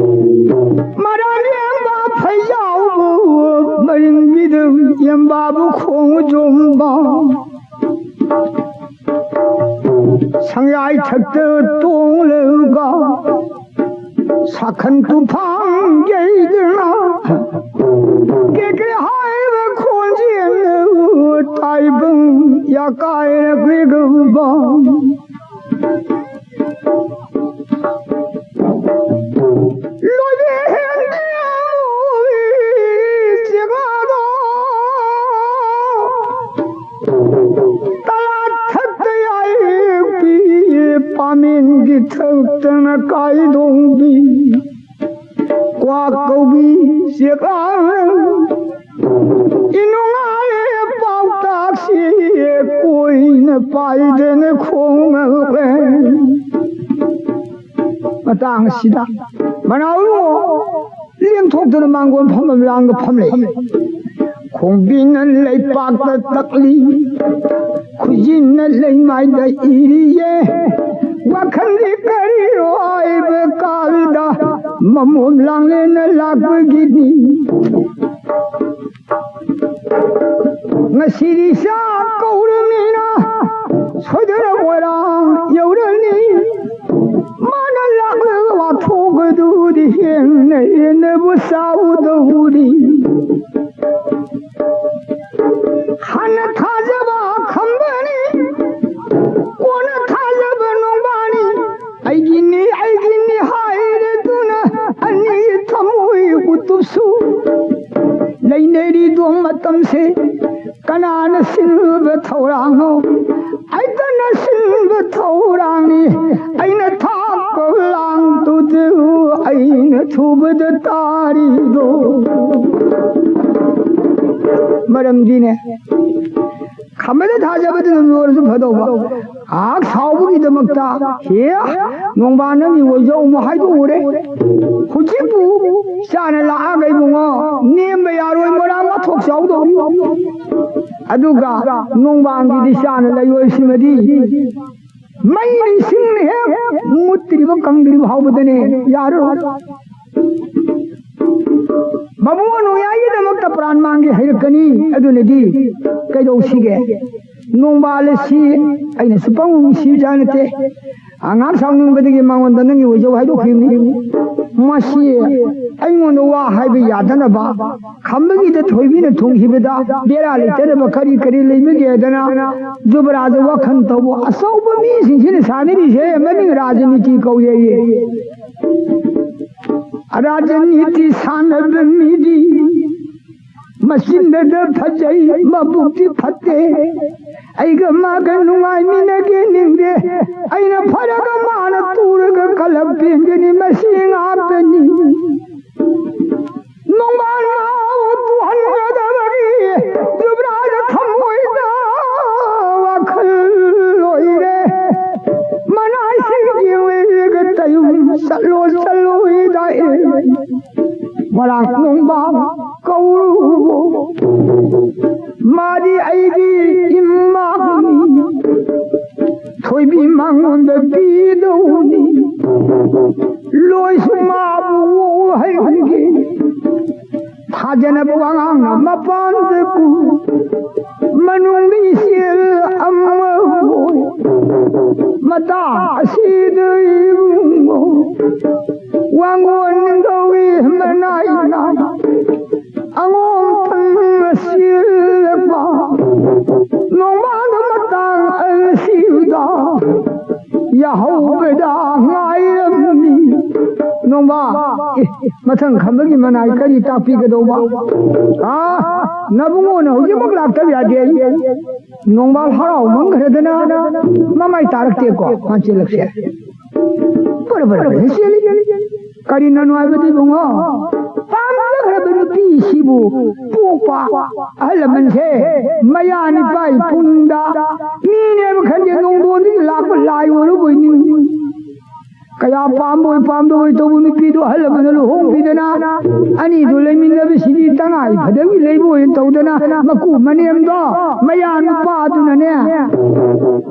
ꯃꯔꯥ ꯂꯦꯡꯕ ꯐꯩꯖꯥꯎꯕꯨ ꯃꯔꯤꯡꯕꯤꯗꯨ ꯌꯦꯝꯕꯥꯕꯨ ꯈꯣꯡ ꯆꯣꯝꯕ꯫ ꯁꯪꯌꯥꯏ ꯊꯛꯇ ꯇꯣꯡꯂꯒ ꯁꯥꯈꯟ ꯇꯨꯐꯥꯟ ꯌꯩꯗꯨꯅ ꯀꯦꯀꯦ ꯍꯥꯏꯕ ꯈꯣꯟꯖꯦꯜ ꯇꯥꯏꯕꯪ ꯌꯥꯀꯥꯏꯔꯛꯂꯤꯒꯨꯝꯕ꯫ ꯂꯣꯏꯕꯦꯟꯗꯤ ꯑꯃꯨꯕꯤ ꯆꯦꯒꯥꯗꯣ ꯇꯂꯥ ꯊꯛꯇ ꯌꯥꯏꯄꯤ ꯄꯥꯃꯦꯟꯒꯤ ꯊꯛꯇꯅ ꯀꯥꯏꯗꯣꯡꯕꯤ꯫ ꯀ꯭ꯋꯥꯛ ꯀꯧꯕꯤ ꯆꯦꯒꯥ ꯏꯅꯨꯡꯉꯥꯏ ꯄꯥꯎꯇꯥꯛꯁꯤ ꯀꯣꯏꯅ ꯄꯥꯏꯗꯅ ꯈꯣꯡꯉꯛꯂꯦ꯫ ꯃꯇꯥꯡ ꯑꯁꯤꯗ ꯃꯅꯥꯎ ꯏꯕꯨꯡꯉꯣ ꯂꯦꯡꯊꯣꯛꯇꯨꯅ ꯃꯥꯡꯒꯣꯟ ꯐꯝꯕ ꯂꯥꯡꯒ ꯐꯝꯂꯦ꯫ ꯈꯣꯡꯕꯤꯅ ꯂꯩꯄꯥꯛꯇ ꯇꯛꯂꯤ, ꯈꯨꯖꯤꯟꯅ ꯂꯩꯃꯥꯏꯗ ꯏꯔꯤꯌꯦ꯫ ꯋꯥꯈꯜꯗꯤ ꯀꯔꯤꯔꯣ ꯍꯥꯏꯕ ꯀꯥꯟꯗ ꯃꯃꯣꯝ ꯂꯥꯡꯂꯦꯟꯅ ꯂꯥꯛꯄꯒꯤꯅꯤ꯫ ꯉꯁꯤꯗꯤ ꯆꯥꯛ ꯀꯧꯔꯃꯤꯅ ꯁꯣꯏꯗꯅ ꯃꯣꯏꯔꯥꯡ ꯌꯧꯔꯅꯤ꯫ ꯍꯦꯟꯅꯕꯨ ꯆꯥꯎꯗꯧꯔꯤ꯫ ꯍꯥꯟꯅ ꯊꯥꯖꯕ ꯈꯝꯕꯅꯤ, ꯀꯣꯟꯅ ꯊꯥꯖꯕ ꯅꯣꯡꯕꯥꯅꯤ꯫ ꯑꯩꯒꯤꯅꯤ, ꯑꯩꯒꯤꯅꯤ ꯍꯥꯏꯔꯗꯨꯅ ꯑꯅꯤ ꯊꯃꯣꯏ ꯎꯇꯨꯞꯁꯨ ꯂꯩꯅꯔꯤꯗꯣ ꯃꯇꯝꯁꯦ꯫ ꯀꯅꯥꯅ ꯁꯤꯟꯕ ꯊꯧꯔꯥꯡꯅꯣ? ꯑꯩꯇꯅ ꯁꯤꯟꯕ ꯊꯧꯔꯥꯡꯅꯤ꯫ ꯑꯩꯅ ꯊꯥꯛꯄ ꯂꯥꯡꯗꯨꯗ ꯑꯩꯅ ꯊꯨꯕꯗ ꯇꯥꯔꯤꯗꯣ꯫ ꯃꯔꯝꯗꯤꯅꯦ, ꯈꯝꯕꯗ ꯊꯥꯖꯕꯗꯨꯅ ꯂꯣꯏꯔꯁꯨ ꯐꯗꯧꯕ, ꯉꯥꯏꯍꯥꯛ ꯁꯥꯎꯕꯒꯤꯗꯃꯛꯇ, "ꯍꯦ, ꯅꯣꯡꯕꯥ, ꯅꯪꯒꯤ ꯑꯣꯏꯖꯧ ꯑꯃꯨꯛ ꯍꯥꯏꯗꯣꯛꯎꯔꯦ꯫ ꯍꯧꯖꯤꯛꯄꯨ ꯆꯥꯅ ꯂꯥꯛꯑꯒ ꯏꯕꯨꯡꯉꯣ, ꯅꯦꯝꯕ ꯌꯥꯔꯣꯏ, ꯃꯣꯔꯥ ꯃꯊꯣꯛ ꯆꯥꯎꯗꯧꯔꯤ꯫" ꯑꯗꯨꯒ ꯅꯣꯡꯕꯥꯟꯒꯤꯗꯤ ꯆꯥꯅ ꯂꯩꯔꯣꯏꯁꯤꯃꯗꯤ ꯃꯩꯅ ꯏꯁꯤꯡꯅ ꯍꯦꯛ ꯃꯨꯠꯇ꯭ꯔꯤꯕ ꯀꯪꯗ꯭ꯔꯤꯕ ꯐꯥꯎꯕꯗꯅꯦ ꯌꯥꯔꯔꯣꯏ꯫ ꯃꯕꯨꯡ ꯅꯣꯡꯌꯥꯏꯒꯤꯗꯃꯛꯇ ꯄ꯭ꯔꯥꯟ ꯃꯥꯡꯒꯦ ꯍꯩꯔꯛꯀꯅꯤ꯫ ꯑꯗꯨꯅꯗꯤ ꯀꯩꯗꯧꯁꯤꯒꯦ? ꯅꯣꯡꯕꯥꯜ ꯑꯁꯤ ꯑꯩꯅꯁꯨ ꯄꯪꯅꯨꯡ ꯅꯨꯡꯁꯤꯕꯖꯥꯠ ꯅꯠꯇꯦ꯫ ꯑꯉꯥꯡ ꯁꯥꯎꯅꯤꯡꯕꯗꯒꯤ ꯃꯉꯣꯟꯗ ꯅꯪꯒꯤ ꯑꯣꯏꯖꯧ ꯍꯥꯏꯗꯣꯛꯈꯤꯕꯅꯤ꯫ ꯃꯁꯤ ꯑꯩꯉꯣꯟꯗ ꯋꯥ ꯍꯥꯏꯕ ꯌꯥꯗꯅꯕ ꯈꯝꯕꯒꯤꯗ ꯊꯣꯏꯕꯤꯅ ꯊꯨꯡꯈꯤꯕꯗ ꯕꯦꯔꯥ ꯂꯩꯇꯅꯕ ꯀꯔꯤ ꯀꯔꯤ ꯂꯩꯕꯒꯦꯗꯅ ꯖꯨꯕꯔꯥꯖ ꯋꯥꯈꯜ ꯇꯧꯕ ꯑꯆꯧꯕ ꯃꯤꯁꯤꯡꯁꯤꯅ ꯁꯥꯟꯅꯔꯤꯁꯦ ꯃꯃꯤꯡ ꯔꯥꯖꯅꯤꯇꯤ ꯀꯧꯋꯦꯌꯦ꯫ ꯔꯥꯖꯅꯤꯇꯤ ꯁꯥꯟꯅꯕ ꯃꯤꯗꯤ ꯃꯆꯤꯟꯗꯗ ꯐꯖꯩ, ꯃꯕꯨꯛꯇꯤ ꯐꯠꯇꯦ꯫ ꯑꯩꯒ ꯃꯥꯒ ꯅꯨꯡꯉꯥꯏꯃꯤꯟꯅꯒꯦ ꯅꯤꯡꯗꯦ꯫ ꯑꯩꯅ ꯐꯔꯒ ꯃꯥꯅ ꯇꯨꯔꯒ ꯀꯂꯞ ꯄꯦꯟꯒꯅꯤ꯫ ꯃꯁꯤ ꯉꯥꯛꯇꯅꯤ꯫ ꯅꯣꯡꯃꯥꯟ ꯉꯥꯎ ꯇꯨꯍꯟꯒꯗꯕꯒꯤ ꯖꯨꯕ꯭ꯔꯥꯖ ꯊꯃꯣꯏꯗ ꯋꯥꯈꯜ ꯂꯣꯏꯔꯦ꯫ ꯃꯅꯥꯏꯁꯤꯡꯒꯤ ꯑꯣꯏꯔꯒ ꯇꯌꯨꯝ ꯆꯠꯂꯣ ꯆꯠꯂꯣ ꯏꯗꯥꯏ꯫ ꯃꯣꯏꯔꯥꯡ ꯅꯣꯡꯕꯥꯟ ꯀꯧꯔꯨꯕꯣ꯫ ꯃꯥꯗꯤ ꯑꯩꯒꯤ ꯏꯃꯥꯅꯤ꯫ ꯊꯣꯏꯕꯤ ꯃꯉꯣꯟꯗ ꯄꯤꯗꯧꯅꯤ꯫ ꯂꯣꯏꯁꯨ ꯃꯥꯕꯨ ꯍꯩꯍꯟꯒꯦ꯫ ꯊꯥꯖꯅꯕ ꯋꯥꯉꯥꯡꯅ ꯃꯄꯥꯟꯗ ꯀꯨ꯫ ꯃꯅꯨꯡꯗ ꯏꯆꯦꯜ ꯑꯃ ꯑꯣꯏ꯫ ꯃꯇꯥꯡ ꯑꯁꯤꯗ ꯏꯕꯨꯡꯉꯣ꯫ ꯋꯥꯡꯒꯣꯟ ꯅꯤꯡꯊꯧꯒꯤ ꯅꯥꯏꯅ ꯑꯉꯣꯝ ꯊꯪꯅ ꯁꯤꯜꯂꯛꯄ ꯅꯣꯡꯃꯥꯗ ꯃꯇꯥꯡ ꯑꯁꯤꯗ ꯌꯥꯍꯧꯕꯗ ꯉꯥꯏꯔꯝꯃꯤ꯫ ꯅꯣꯡꯃ, ꯑꯦ, ꯃꯊꯪ ꯈꯝꯕꯒꯤ ꯃꯅꯥꯏ ꯀꯔꯤ ꯇꯥꯛꯄꯤꯒꯗꯧꯕ? ꯑꯥ, ꯅꯕꯨꯡꯉꯣꯅ ꯍꯧꯖꯤꯛꯃꯛ ꯂꯥꯛꯇꯕ ꯌꯥꯗꯦ꯫ ꯅꯣꯡꯕꯥꯜ ꯍꯔꯥꯎ ꯃꯪꯈ꯭ꯔꯗꯅ ꯃꯃꯥꯏ ꯇꯥꯔꯛꯇꯦꯀꯣ, ꯃꯥ ꯆꯦꯜꯂꯛꯁꯦ꯫ ꯕꯔ ꯕꯔ ꯕꯔ ꯆꯦꯜꯂꯤ꯫ ꯀꯔꯤꯅꯅꯣ ꯍꯥꯏꯕꯗꯤ ꯏꯕꯨꯡꯉꯣ, ꯄꯥꯝꯖꯈ꯭ꯔꯕ ꯅꯨꯄꯤꯁꯤꯕꯨ ꯄꯣꯛꯄ ꯑꯍꯜ ꯂꯃꯟꯁꯦ ꯃꯌꯥ ꯅꯤꯄꯥꯏ ꯄꯨꯡꯗ ꯃꯤꯅꯦꯕ ꯈꯟꯗꯦ, ꯅꯣꯡꯗꯣꯟꯗꯒꯤ ꯂꯥꯛꯄ ꯂꯥꯏ ꯑꯣꯏꯔꯕꯣꯏ ꯅꯤꯡꯏ꯫ ꯀꯌꯥ ꯄꯥꯝꯕꯣꯏ ꯄꯥꯝꯗꯕꯣꯏ ꯇꯧꯕ ꯅꯨꯄꯤꯗꯣ ꯑꯍꯜ ꯂꯃꯟꯅ ꯂꯨꯍꯣꯡꯕꯤꯗꯅ ꯑꯅꯤꯗꯨ ꯂꯩꯃꯤꯟꯅꯕꯁꯤꯗꯤ ꯇꯉꯥꯏ ꯐꯗꯕꯒꯤ ꯂꯩꯕ ꯑꯣꯏꯅ ꯇꯧꯗꯅ ꯃꯀꯨ ꯃꯅꯦꯝꯗꯣ ꯃꯌꯥ ꯅꯨꯄꯥꯗꯨꯅꯅꯦ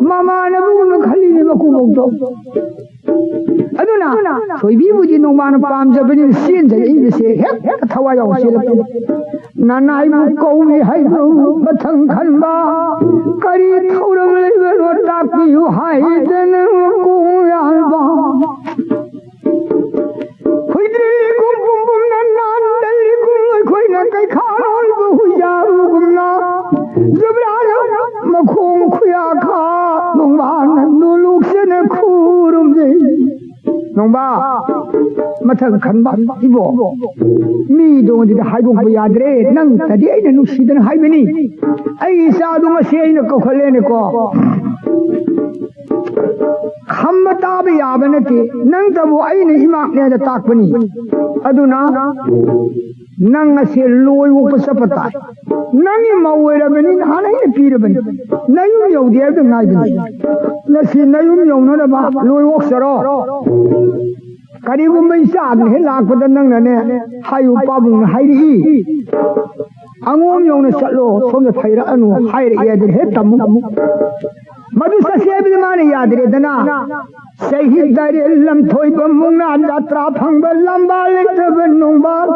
ꯃꯃꯥꯟꯅꯕꯒꯨꯝꯅ ꯈꯜꯂꯤꯅꯦ ꯃꯀꯨꯕꯣꯛꯇꯣ꯫ ꯑꯗꯨꯅ ꯊꯣꯏꯕꯤꯕꯨꯗꯤ ꯅꯣꯡꯃꯥꯅ ꯄꯥꯝꯖꯕꯅꯤꯅ ꯆꯦꯟꯖꯔꯛꯏꯕꯁꯦ ꯍꯦꯛ ꯊꯋꯥꯏ ꯌꯥꯎ ꯆꯦꯜꯂꯛꯄ꯫ ꯅꯅꯥꯏꯕꯨ ꯀꯧꯏ ꯍꯥꯏꯕ ꯃꯊꯪ ꯈꯟꯕ ꯀꯔꯤ ꯊꯧꯔꯝ ꯂꯩꯕꯅꯣ ꯇꯥꯛꯄꯤꯌꯨ ꯍꯥꯏꯗꯅ ꯃꯀꯣꯡ ꯌꯥꯟꯕ꯫ ꯍꯨꯏꯗ꯭ꯔꯤꯒꯨꯝ ꯄꯨꯝ ꯄꯨꯝꯅ ꯅꯥꯟꯗꯜꯂꯤꯒꯨꯝ ꯑꯩꯈꯣꯏꯅ ꯀꯩꯈꯥ ꯂꯣꯟꯕ ꯍꯨꯏꯖꯥꯕꯒꯨꯝꯅ ꯖꯨꯕ꯭ꯔꯥꯅ ꯃꯈꯣꯡ ꯈꯨꯌꯥꯈꯥ ꯅꯣꯡꯕꯥꯅ ꯅꯣꯂꯨꯛꯁꯅ ꯈꯨꯔꯨꯝꯖꯩ꯫ ꯅꯣꯡꯕꯥ, ꯃꯊꯪ ꯈꯟꯕ ꯏꯕꯣ, ꯃꯤꯗꯣ ꯑꯗꯨꯗ ꯍꯥꯏꯗꯣꯛꯄ ꯌꯥꯗ꯭ꯔꯦ꯫ ꯅꯪꯇꯗꯤ ꯑꯩꯅ ꯅꯨꯡꯁꯤꯗꯅ ꯍꯥꯏꯕꯅꯤ꯫ ꯑꯩ ꯏꯆꯥꯗꯣ ꯉꯁꯤ ꯑꯩꯅ ꯀꯧꯈꯠꯂꯦꯅꯦꯀꯣ꯫ ꯈꯝꯕ ꯇꯥꯕ ꯌꯥꯕ ꯅꯠꯇꯦ꯫ ꯅꯪꯇꯕꯨ ꯑꯩꯅ ꯏꯃꯥꯛꯅꯦꯅ ꯇꯥꯛꯄꯅꯤ꯫ ꯑꯗꯨꯅ ꯅꯪ ꯉꯁꯤ ꯂꯣꯏ ꯑꯣꯛꯄ ꯆꯠꯄ ꯇꯥꯏ꯫ ꯅꯪꯒꯤ ꯃꯧ ꯑꯣꯏꯔꯕꯅꯤ, ꯅꯍꯥꯟ ꯑꯩꯅ ꯄꯤꯔꯕꯅꯤ꯫ ꯅꯌꯨꯝ ꯌꯧꯗꯦ ꯍꯥꯏꯕꯗ ꯉꯥꯏꯕꯅꯤ꯫ ꯉꯁꯤ ꯅꯌꯨꯝ ꯌꯧꯅꯅꯕ ꯂꯣꯏ ꯑꯣꯛꯆꯔꯣ꯫ ꯀꯔꯤꯒꯨꯝꯕ ꯏꯆꯥ ꯑꯃ ꯍꯦꯛ ꯂꯥꯛꯄꯗ ꯅꯪꯅꯅꯦ ꯍꯥꯏꯌꯨ, ꯄꯥꯕꯨꯡꯅ ꯍꯥꯏꯔꯛꯏ, "ꯑꯉꯣꯝ ꯌꯧꯅ ꯆꯠꯂꯣ, ꯁꯣꯝꯗ ꯐꯩꯔꯛꯑꯅꯨ" ꯍꯥꯏꯔꯛꯑꯦ꯫ ꯑꯗꯨꯅ ꯍꯦꯛ ꯇꯝꯃꯨ꯫ ꯃꯗꯨ ꯆꯠꯁꯦ ꯍꯥꯏꯕꯗꯤ ꯃꯥꯅ ꯌꯥꯗ꯭ꯔꯦꯗꯅ꯫ ꯆꯍꯤ ꯇꯔꯦꯠ ꯂꯝꯊꯣꯏꯕ ꯃꯨꯛꯅꯥ ꯖꯥꯇ꯭ꯔꯥ ꯐꯪꯕ ꯂꯝꯕꯥ ꯂꯩꯇꯕ ꯅꯣꯡꯕꯥꯜ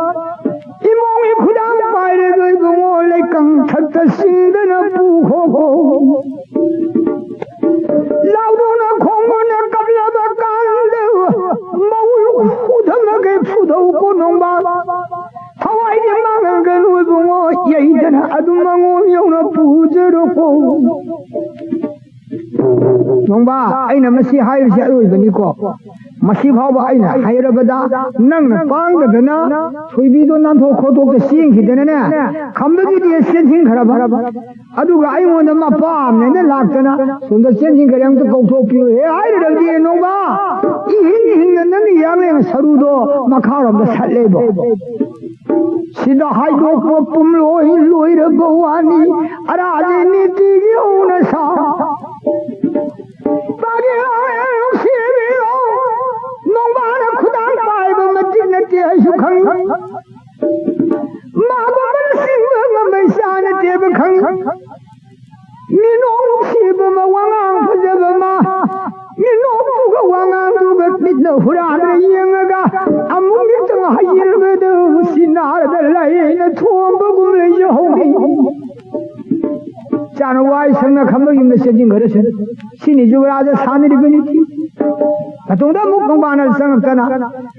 ꯏꯃꯣꯝꯒꯤ ꯈꯨꯗꯥꯡ ꯄꯥꯏꯔꯒ ꯏꯕꯨꯡꯉꯣ ꯂꯩꯀꯪ ꯊꯛꯇ ꯆꯤꯡꯗꯅ ꯄꯨꯈꯣꯀꯣ꯫ ꯂꯥꯎꯗꯨꯅ ꯈꯣꯡꯕꯅ ꯀꯞꯂꯕ ꯀꯥꯟꯗ ꯃꯧ ꯎꯊꯝꯃꯒ ꯇꯧꯀꯣ ꯅꯣꯡꯕꯥ, ꯊꯋꯥꯏꯗꯤ ꯃꯥꯡꯍꯟꯒꯅꯨ ꯏꯕꯨꯡꯉꯣ, ꯌꯩꯗꯅ ꯑꯗꯨꯝ ꯃꯉꯣꯟ ꯌꯧꯅ ꯄꯨꯖꯔꯣꯀꯣ꯫ ꯅꯣꯡꯕꯥ, ꯑꯩꯅ ꯃꯁꯤ ꯍꯥꯏꯔꯤꯁꯦ ꯑꯔꯣꯏꯕꯅꯤꯀꯣ꯫ ꯃꯁꯤ ꯐꯥꯎꯕ ꯑꯩꯅ ꯍꯥꯏꯔꯕꯗ ꯅꯪꯅ ꯄꯥꯡꯗꯗꯅ ꯊꯣꯏꯕꯤꯗꯣ ꯅꯥꯟꯊꯣꯛ ꯈꯣꯠꯇꯣꯛꯇ ꯆꯦꯟꯈꯤꯗꯅꯅꯦ, ꯈꯝꯕꯒꯤꯗꯤ ꯆꯦꯟꯁꯤꯟꯈ꯭ꯔꯕ꯫ ꯑꯗꯨꯒ ꯑꯩꯉꯣꯟꯗ ꯃꯄꯥꯝꯅꯦꯅ ꯂꯥꯛꯇꯅ ꯁꯣꯝꯗ ꯆꯦꯟꯁꯤꯟꯈꯔꯦ, ꯑꯝꯇ ꯀꯧꯊꯣꯛꯄꯤꯌꯨ ꯍꯦ ꯍꯥꯏꯔꯗꯤ ꯅꯣꯡꯕꯥ, ꯏꯍꯤꯡ ꯍꯤꯡꯅ ꯅꯪꯒꯤ ꯌꯥꯡꯂꯦꯟ ꯁꯔꯨꯗꯣ ꯃꯈꯥꯔꯣꯝꯗ ꯁꯠꯂꯦꯕ꯫ ꯁꯤꯗ ꯍꯥꯏꯗꯣꯛꯄ ꯄꯨꯝꯂꯣꯏ ꯂꯣꯏꯔꯕ ꯋꯥꯅꯤ, ꯑꯔꯥꯖꯤ ꯅꯤꯇꯤꯒꯤ ꯍꯧꯅ ꯁꯥ꯫ ꯄꯥꯒꯦ ꯅꯨꯡꯁꯤꯕꯤꯌꯣ, ꯅꯣꯡꯕꯥꯅ ꯈꯨꯗꯥꯡ ꯄꯥꯏꯕ ꯃꯇꯤꯛ ꯅꯠꯇꯦ ꯑꯩꯁꯨ ꯈꯪꯏ꯫ ꯃꯥꯒꯨꯝꯕꯅ ꯆꯤꯡꯕ ꯉꯝꯕ ꯏꯆꯥ ꯅꯠꯇꯦꯕ ꯈꯪꯏ꯫ ꯃꯤꯅꯣꯛ ꯅꯨꯡꯁꯤꯕ ꯑꯃ, ꯋꯥꯉꯥꯡ ꯐꯖꯕ ꯑꯃ, ꯃꯤꯅꯣꯛꯇꯨꯒ ꯋꯥꯉꯥꯡꯗꯨꯒ ꯃꯤꯠꯅ ꯍꯨꯔꯥꯟꯗ ꯌꯦꯡꯉꯒ ꯑꯃꯨꯛ ꯃꯤꯠꯇ ꯍꯩꯖꯤꯟꯕꯗꯨ ꯁꯤ ꯅꯥꯔꯗ ꯂꯩꯅ ꯊꯣꯝꯕꯒꯨꯝ ꯂꯩꯖꯍꯧꯔꯤ꯫ ꯆꯥꯅ ꯋꯥꯏ ꯁꯪꯅ ꯈꯝꯕ ꯌꯨꯝꯗ ꯆꯦꯟꯁꯤꯟꯈ꯭ꯔꯁꯅꯨ꯫ ꯁꯤꯅꯤ ꯌꯨꯕꯔꯥꯖ ꯁꯥꯟꯅꯔꯤꯕ ꯅꯤꯇꯤ꯫ ꯃꯇꯨꯡꯗ ꯑꯃꯨꯛ ꯅꯣꯡꯕꯥꯅ ꯆꯪꯉꯛꯇꯅ,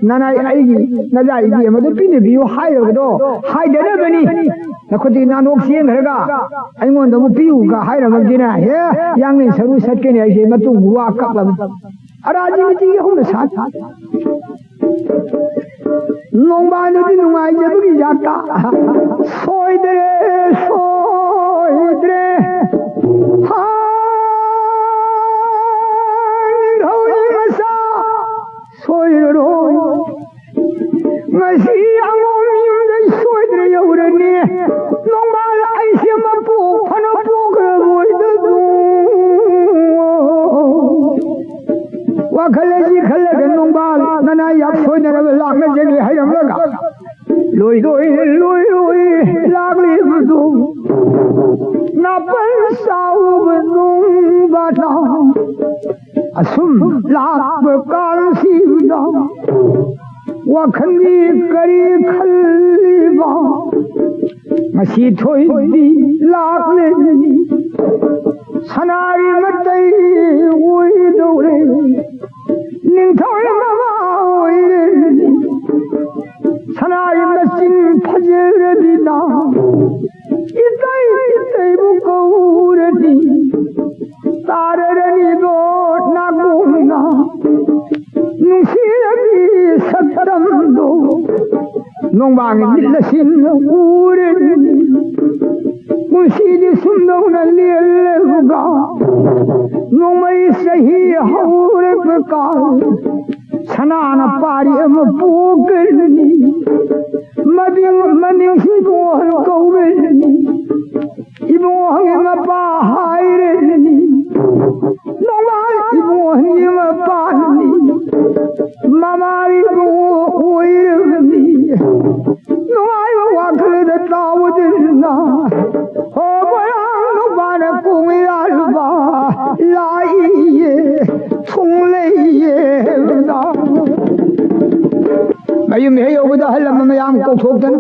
"ꯅꯅꯥꯏ ꯑꯩꯒꯤ ꯅꯖꯥ ꯏꯕꯤ ꯑꯃꯗꯨ ꯄꯤꯅꯕꯤꯌꯨ" ꯍꯥꯏꯔꯕꯗꯣ ꯍꯥꯏꯗꯅꯕꯅꯤ꯫ ꯅꯈꯨꯠꯇꯤ ꯅꯥꯟꯊꯣꯛ ꯆꯦꯟꯈ꯭ꯔꯒ ꯑꯩꯉꯣꯟꯗ ꯑꯃꯨꯛ ꯄꯤꯌꯨꯒ ꯍꯥꯏꯔꯕꯗꯤꯅꯦ, ꯍꯦ, ꯌꯥꯡꯂꯦꯟ ꯁꯔꯨ ꯁꯠꯀꯅꯤ ꯍꯥꯏꯁꯦ ꯃꯇꯨꯡ ꯋꯥ ꯀꯛꯂꯕꯅꯤ꯫ ꯑꯔꯥꯖꯤ ꯅꯤꯇꯤꯒꯤ ꯍꯧꯅ ꯁꯥ ꯅꯣꯡꯕꯥꯟꯗꯨꯗꯤ ꯅꯨꯡꯉꯥꯏꯖꯕꯒꯤ ꯖꯥꯠꯇ꯫ ꯁꯣꯏꯗ꯭ꯔꯦ, ꯁꯣꯏꯗ꯭ꯔꯦ꯫ ꯍꯥ, ꯅꯤꯡꯊꯧꯒꯤ ꯃꯆꯥ ꯁꯣꯏꯔꯔꯣꯏ꯫ ꯉꯁꯤ ꯑꯉꯣꯝ ꯌꯨꯝꯗ ꯁꯣꯏꯗ꯭ꯔꯦ ꯌꯧꯔꯅꯤ꯫ ꯅꯣꯡꯕꯥꯟ ꯑꯩꯁꯦ ꯃꯄꯣꯛ ꯐꯅ ꯄꯣꯛꯈ꯭ꯔꯕꯣꯏꯗꯕꯨ꯫ ꯋꯥꯈꯜ ꯑꯁꯤ ꯈꯜꯂꯒ ꯅꯣꯡꯕꯥꯜ ꯅꯅꯥ ꯌꯥꯝ ꯁꯣꯏꯗꯅꯕ ꯂꯥꯛꯅꯖꯒꯦ ꯍꯥꯏꯔꯝꯂꯒ ꯂꯣꯏ ꯂꯣꯏ ꯂꯣꯏ ꯂꯣꯏ ꯂꯥꯛꯂꯤꯕꯗꯨ ꯅꯥꯄꯜ ꯆꯥꯎꯕ ꯅꯣꯡꯕꯥꯜ ꯑꯁꯨꯝ ꯂꯥꯛꯄ ꯀꯥꯟꯁꯤꯗ ꯋꯥꯈꯜꯒꯤ ꯀꯔꯤ ꯈꯜꯂꯤꯕ? ꯉꯁꯤ ꯊꯣꯏꯕꯤ ꯂꯥꯛꯂꯦ, ꯁꯅꯥꯔꯤ ꯃꯇꯩ ꯑꯣꯏꯗꯧꯔꯦ, ꯅꯤꯡꯊꯧ ꯃꯃꯥ ꯑꯣꯏꯔꯦ꯫ ꯅꯨꯡꯁꯤꯔꯕꯤ ꯁꯛꯇꯝꯗꯣ ꯅꯣꯡꯕꯥꯟꯒꯤ ꯃꯤꯠ ꯑꯁꯤꯅ ꯎꯔꯅꯤ꯫ ꯄꯨꯟꯁꯤꯗꯤ ꯁꯨꯝꯗꯧꯅ ꯂꯦꯜꯂꯒ ꯅꯣꯡꯃꯩ ꯆꯍꯤ ꯍꯧꯔꯒ ꯁꯅꯥꯅ ꯄꯥꯔꯤ ꯑꯃ ꯄꯣꯛꯀꯅꯤ꯫ ꯃꯅꯤꯡ ꯃꯅꯤꯡꯁꯤ ꯏꯕꯣꯍꯜ ꯀꯧꯔꯅꯤ꯫ ꯏꯕꯣꯍꯜꯒꯤ ꯃꯄꯥ ꯍꯥꯏꯔꯅꯤ꯫ ꯅꯣꯡꯕꯥꯟ ꯏꯕꯣꯍꯜꯒꯤ ꯃꯄꯥꯅꯤ꯫ ꯃꯃꯥ ꯏꯕꯣ ꯑꯣꯏꯔꯕꯅꯤ꯫ ꯅꯨꯡꯉꯥꯏꯕ ꯋꯥꯈꯜꯗ ꯇꯥꯎꯗꯅ ꯍꯣ ꯃꯣꯏꯔꯥꯡ ꯅꯨꯄꯥꯅ ꯀꯣꯡ ꯌꯥꯜꯕ ꯂꯥꯛꯏꯌꯦ ꯊꯨꯡꯂꯩꯌꯦ꯫ ꯃꯌꯨꯝ ꯍꯦꯛ ꯌꯧꯕꯗ ꯑꯍꯜ ꯑꯃ ꯃꯌꯥꯝ ꯀꯧꯊꯣꯛꯇꯅ,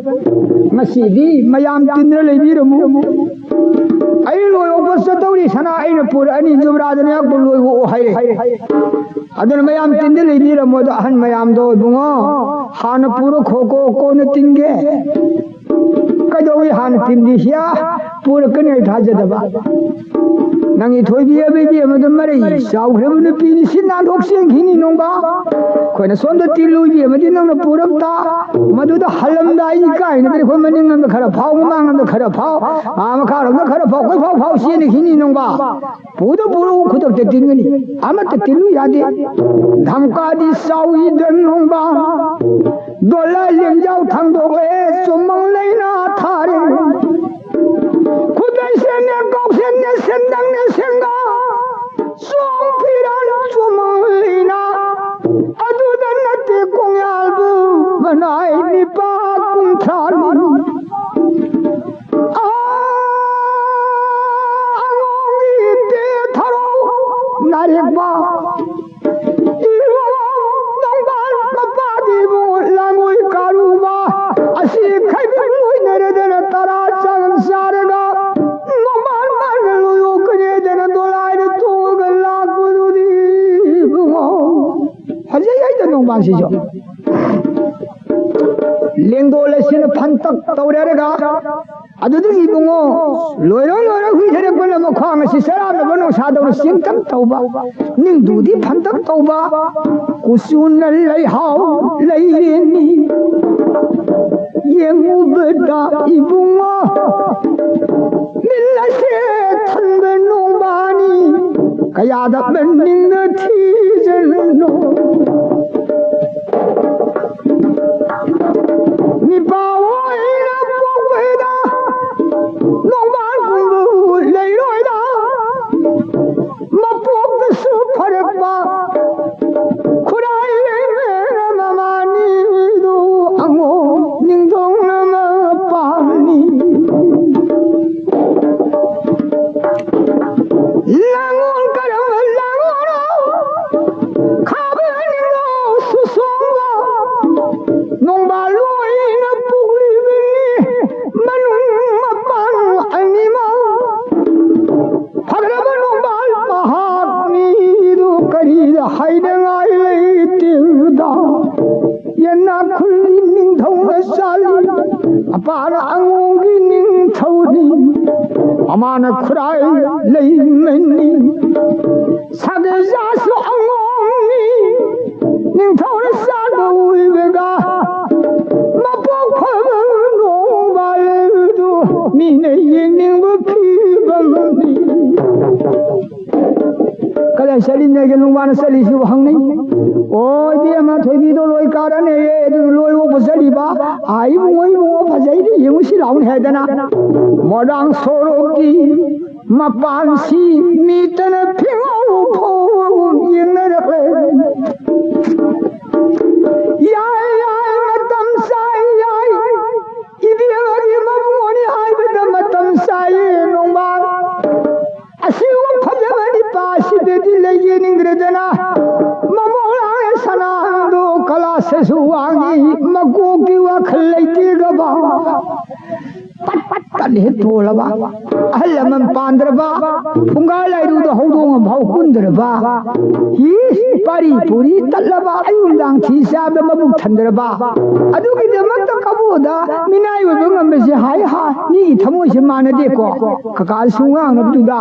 "ꯉꯁꯤꯗꯤ ꯃꯌꯥꯝ ꯇꯤꯟꯗꯨꯅ ꯂꯩꯕꯤꯔꯝꯃꯨ꯫ ꯑꯩ ꯂꯣꯏ ꯂꯧꯕ ꯆꯠꯇꯧꯔꯤ, ꯁꯅꯥ ꯑꯩꯅ ꯄꯨꯔꯛꯑꯅꯤ, ꯖꯨꯕ꯭ꯔꯥꯗꯅ ꯌꯥꯝ ꯂꯣꯏꯕ ꯍꯥꯏꯔꯦ"꯫ ꯑꯗꯨꯅ ꯃꯌꯥꯝ ꯇꯤꯟꯗ ꯂꯩꯕꯤꯔꯝꯃꯣ꯫ ꯑꯗꯣ ꯑꯍꯟ ꯃꯌꯥꯝꯗꯣ, "ꯏꯕꯨꯡꯉꯣ, ꯍꯥꯟꯅ ꯄꯨꯔꯣ ꯈꯣꯀꯣ, ꯀꯣꯟꯅ ꯇꯤꯟꯒꯦ"꯫ "ꯀꯩꯗꯧꯏ ꯍꯥꯟꯅ ꯇꯤꯟꯗꯤ?" "ꯁꯤꯌꯥ, ꯄꯨꯔꯛꯀꯅꯤ ꯑꯩ ꯊꯥꯖꯗꯕ꯫ ꯅꯪꯒꯤ ꯊꯣꯏꯕꯤ ꯑꯕꯦꯕꯤ ꯑꯃꯗꯣ ꯃꯔꯩ ꯆꯥꯎꯈ꯭ꯔꯕ ꯅꯨꯄꯤꯅꯤ, ꯁꯤ ꯅꯥꯟꯊꯣꯛ ꯆꯦꯟꯈꯤꯅꯤ ꯅꯣꯡꯕꯥꯟ꯫ ꯑꯩꯈꯣꯏꯅ ꯁꯣꯝꯗ ꯇꯤꯜꯂꯨꯏꯕꯤ ꯑꯃꯗꯤ ꯅꯪꯅ ꯄꯨꯔꯛꯇ, ꯃꯗꯨꯗ ꯍꯜꯂꯝꯗꯥꯏ ꯏꯀꯥꯏꯅꯗꯅ ꯑꯩꯈꯣꯏ ꯃꯅꯤꯡꯂꯣꯝꯗ ꯈꯔ ꯐꯥꯎ, ꯃꯃꯥꯡꯂꯣꯝꯗ ꯈꯔ ꯐꯥꯎ, ꯑꯥ ꯃꯈꯥꯔꯣꯝꯗ ꯈꯔ ꯐꯥꯎ, ꯀꯣꯏꯐꯥꯎ ꯐꯥꯎ ꯆꯦꯟꯈꯤꯅꯤ ꯅꯣꯡꯕꯥꯟ꯫ ꯄꯨꯗ ꯄꯨꯔꯛꯎ, ꯈꯨꯗꯛꯇ ꯇꯤꯟꯒꯅꯤ꯫ ꯑꯃꯠꯇ ꯇꯤꯜꯂꯨ ꯌꯥꯗꯦ꯫ ꯙꯝꯀꯥꯗꯤ ꯆꯥꯎꯏꯗ ꯅꯣꯡꯕꯥꯟ꯫ ꯗꯣꯂꯥꯏ ꯂꯦꯡꯖꯥꯎ ꯊꯥꯡꯗꯣꯛꯂꯦ, ꯆꯨꯃꯪ ꯂꯩꯅꯥ ꯊꯥꯔꯦ꯫ ꯈꯨꯗꯩ ꯁꯦꯠꯅꯦ, ꯀꯧꯁꯦꯠꯅꯦ, ꯁꯦꯟꯗꯪꯅꯦ, ꯁꯦꯟꯒꯥ꯫ ꯆꯣꯡ ꯐꯤꯔꯥꯟ ꯆꯨꯃꯪ ꯂꯩꯅꯥ꯫ ꯑꯗꯨꯗ ꯅꯠꯇꯦ ꯀꯣꯡꯌꯥꯜꯕꯨ ꯃꯅꯥꯏ ꯅꯤꯄꯥ ꯀꯨꯟꯊ꯭ꯔꯥꯅꯤ꯫ ꯑꯥ, ꯑꯉꯣꯝꯒꯤ ꯏꯇꯦ ꯊꯔꯣ ꯅꯥꯔꯦꯛꯄ꯫ ꯏꯕꯨꯡꯉꯣ ꯅꯣꯡꯕꯥꯟ ꯃꯄꯥꯗꯤ ꯏꯕꯨꯡꯉꯣ ꯂꯥꯡꯉꯣꯏ ꯀꯥꯔꯨꯕ꯫ ꯑꯁꯤ ꯈꯩꯕꯤꯡ ꯑꯣꯏꯅꯔꯗꯅ ꯇꯔꯥ ꯆꯪ ꯆꯥꯔꯒ ꯅꯣꯡꯕꯥꯟ ꯃꯥꯅ ꯂꯣꯏꯌꯣꯛꯀꯅꯤꯗꯅ ꯗꯣꯂꯥꯏꯗ ꯇꯣꯛꯑꯒ ꯂꯥꯛꯄꯗꯨꯗꯤ ꯏꯕꯨꯡꯉꯣ꯫ ꯐꯖꯩ ꯍꯥꯏꯗ ꯅꯣꯡꯕꯥꯟꯁꯤꯁꯨ꯫ ꯂꯦꯡꯗꯣꯜ ꯑꯁꯤꯅ ꯐꯟꯇꯛ ꯇꯧꯔꯦꯔꯒ ꯑꯗꯨꯗꯒꯤ ꯏꯕꯨꯡꯉꯣ, ꯂꯣꯏꯔ ꯂꯣꯏꯔ ꯍꯨꯏꯊꯔꯛꯄꯅ ꯃꯈ꯭ꯋꯥꯡ ꯑꯁꯤ ꯆꯔꯥꯡꯅꯕ ꯅꯨꯡꯁꯥꯗꯧꯅ ꯆꯦꯡꯇꯛ ꯇꯧꯕ, ꯅꯤꯡꯗꯨꯗꯤ ꯐꯟꯇꯛ ꯇꯧꯕ, ꯀꯨꯆꯨꯅ ꯂꯩꯍꯥꯎ ꯂꯩꯔꯦꯅꯤ꯫ ꯌꯦꯡꯉꯨꯕꯗ ꯏꯕꯨꯡꯉꯣ, ꯃꯤꯠ ꯑꯁꯦ ꯊꯟꯕ ꯅꯣꯡꯕꯥꯅꯤ, ꯀꯌꯥꯗ ꯃꯅꯤꯡꯗ ꯊꯤꯖꯅꯣ꯫ ꯅꯤꯄꯥ ꯑꯣꯏꯅ ꯄꯣꯛꯄꯗ ꯅꯣꯡꯕꯥꯟꯒꯨꯝꯕ ꯂꯩꯔꯣꯏꯗ꯫ ꯃꯄꯣꯛꯇꯁꯨ ꯐꯔꯛꯄ ꯈꯨꯔꯥꯏ ꯂꯩꯃꯦꯅ ꯃꯃꯥꯅꯤꯗꯨ ꯑꯉꯣ ꯅꯤꯡꯊꯧꯅ ꯃꯄꯥꯅꯤ꯫ ꯂꯥꯡꯑꯣꯜ ꯀꯔꯝꯕ ꯂꯥꯡꯑꯣꯜꯅꯣ? ꯈꯥꯕ ꯅꯤꯡꯊꯧ ꯁꯨꯁꯣꯡꯕ ꯅꯣꯡꯕꯥꯜ ꯑꯣꯏꯅ ꯄꯣꯛꯂꯤꯕꯅꯤ꯫ ꯃꯅꯨꯡ ꯃꯄꯥꯟ ꯑꯅꯤꯃꯛ ꯐꯈ꯭ꯔꯕ ꯅꯣꯡꯕꯥꯜ ꯃꯍꯥꯛꯅꯤꯗꯨ ꯀꯔꯤꯗ ꯍꯥꯏꯅꯉꯥꯏ ꯂꯩꯇꯦꯗ꯫ ꯌꯦꯅꯥꯈꯨꯜꯒꯤ ꯅꯤꯡꯊꯧꯅ ꯆꯥꯜꯂꯤ, ꯑꯄꯥꯅ ꯑꯉꯣꯝꯒꯤ ꯅꯤꯡꯊꯧꯅꯤ, ꯑꯃꯥꯅ ꯈꯨꯔꯥꯏ ꯂꯩꯃꯅꯤ꯫ ꯁꯥꯒꯩꯖꯥꯁꯨ ꯑꯉꯣꯝꯅꯤ, ꯅꯤꯡꯊꯧꯅ ꯆꯥꯟꯕ ꯑꯣꯏꯕꯒ ꯃꯄꯣꯛ ꯐꯕ ꯅꯣꯡꯕꯥꯜꯗꯨ ꯃꯤꯅ ꯌꯦꯡꯅꯤꯡꯕ ꯐꯤꯕꯝꯅꯤ꯫ ꯀꯗꯥꯏ ꯆꯠꯂꯤꯅꯦꯒꯦ ꯅꯣꯡꯕꯥꯜꯅ ꯆꯠꯂꯤꯁꯤꯕꯨ ꯍꯪꯅꯩ꯫ ꯑꯣ ꯏꯕꯦꯝꯃ, ꯊꯣꯏꯕꯤꯗꯣ ꯂꯣꯏ ꯀꯥꯔꯅꯦꯌꯦ, ꯑꯗꯨ ꯂꯣꯏ ꯑꯣꯛꯄ ꯆꯠꯂꯤꯕ꯫ ꯑꯥ, ꯏꯕꯨꯡꯉꯣ, ꯏꯕꯨꯡꯉꯣ, ꯐꯖꯩꯗꯤ ꯌꯦꯡꯉꯨꯁꯤ ꯂꯥꯎꯅꯦ ꯍꯥꯏꯗꯅ ꯃꯣꯏꯔꯥꯡ ꯁꯣꯔꯣꯛꯀꯤ ꯃꯄꯥꯟꯁꯤ ꯃꯤꯇꯅ ꯐꯤꯉꯧ ꯐꯧꯒꯨꯝ ꯌꯦꯡꯅꯔꯛꯂꯦ꯫ ꯌꯥꯏ, ꯌꯥꯏ, ꯃꯇꯝ ꯆꯥꯏ, ꯌꯥꯏ꯫ ꯏꯕꯦꯝꯃꯒꯤ ꯃꯕꯨꯡꯅꯤ ꯍꯥꯏꯕꯗ ꯃꯇꯝ ꯆꯥꯏꯌꯦ ꯅꯣꯡꯃ꯫ ꯑꯁꯤꯒꯨꯝ ꯐꯖꯕ ꯅꯤꯄꯥꯁꯤꯗꯗꯤ ꯂꯩꯖꯅꯤꯡꯗ꯭ꯔꯦꯗꯅ, ꯃꯃꯣ ꯂꯥꯡꯂꯦ ꯁꯅꯥꯗꯣ ꯀꯂꯥꯁꯁꯨ ꯋꯥꯡꯉꯤ, ꯃꯀꯣꯛꯀꯤ ꯋꯥꯈꯜ ꯂꯩꯇꯦꯒꯕ꯫ ꯄꯠ ꯄꯠ ꯄꯠ ꯍꯦꯛ ꯊꯣꯜꯂꯕ, ꯑꯍꯜ ꯂꯃꯟ ꯄꯥꯟꯗ꯭ꯔꯕ, ꯐꯨꯡꯒꯥ ꯂꯥꯏꯔꯨꯗ ꯍꯧꯗꯣꯡ ꯑꯃꯐꯥꯎ ꯀꯨꯟꯗ꯭ꯔꯕ, ꯏꯁ, ꯄꯥꯔꯤ ꯄꯨꯔꯤ ꯇꯠꯂꯕ, ꯑꯌꯨꯛ ꯅꯨꯡꯗꯥꯡ ꯊꯤ ꯆꯥꯕꯗ ꯃꯕꯨꯛ ꯊꯟꯗ꯭ꯔꯕ, ꯑꯗꯨꯒꯤꯗꯃꯛꯇ ꯀꯕꯣꯗ ꯃꯤꯅꯥꯏ ꯑꯣꯏꯕ ꯉꯝꯕꯁꯦ ꯍꯥꯏ ꯍꯥ, ꯃꯤꯒꯤ ꯊꯃꯣꯏꯁꯦ ꯃꯥꯟꯅꯗꯦꯀꯣ꯫ ꯀꯀꯥꯁꯨ ꯉꯥꯡꯅꯕꯗꯨꯗ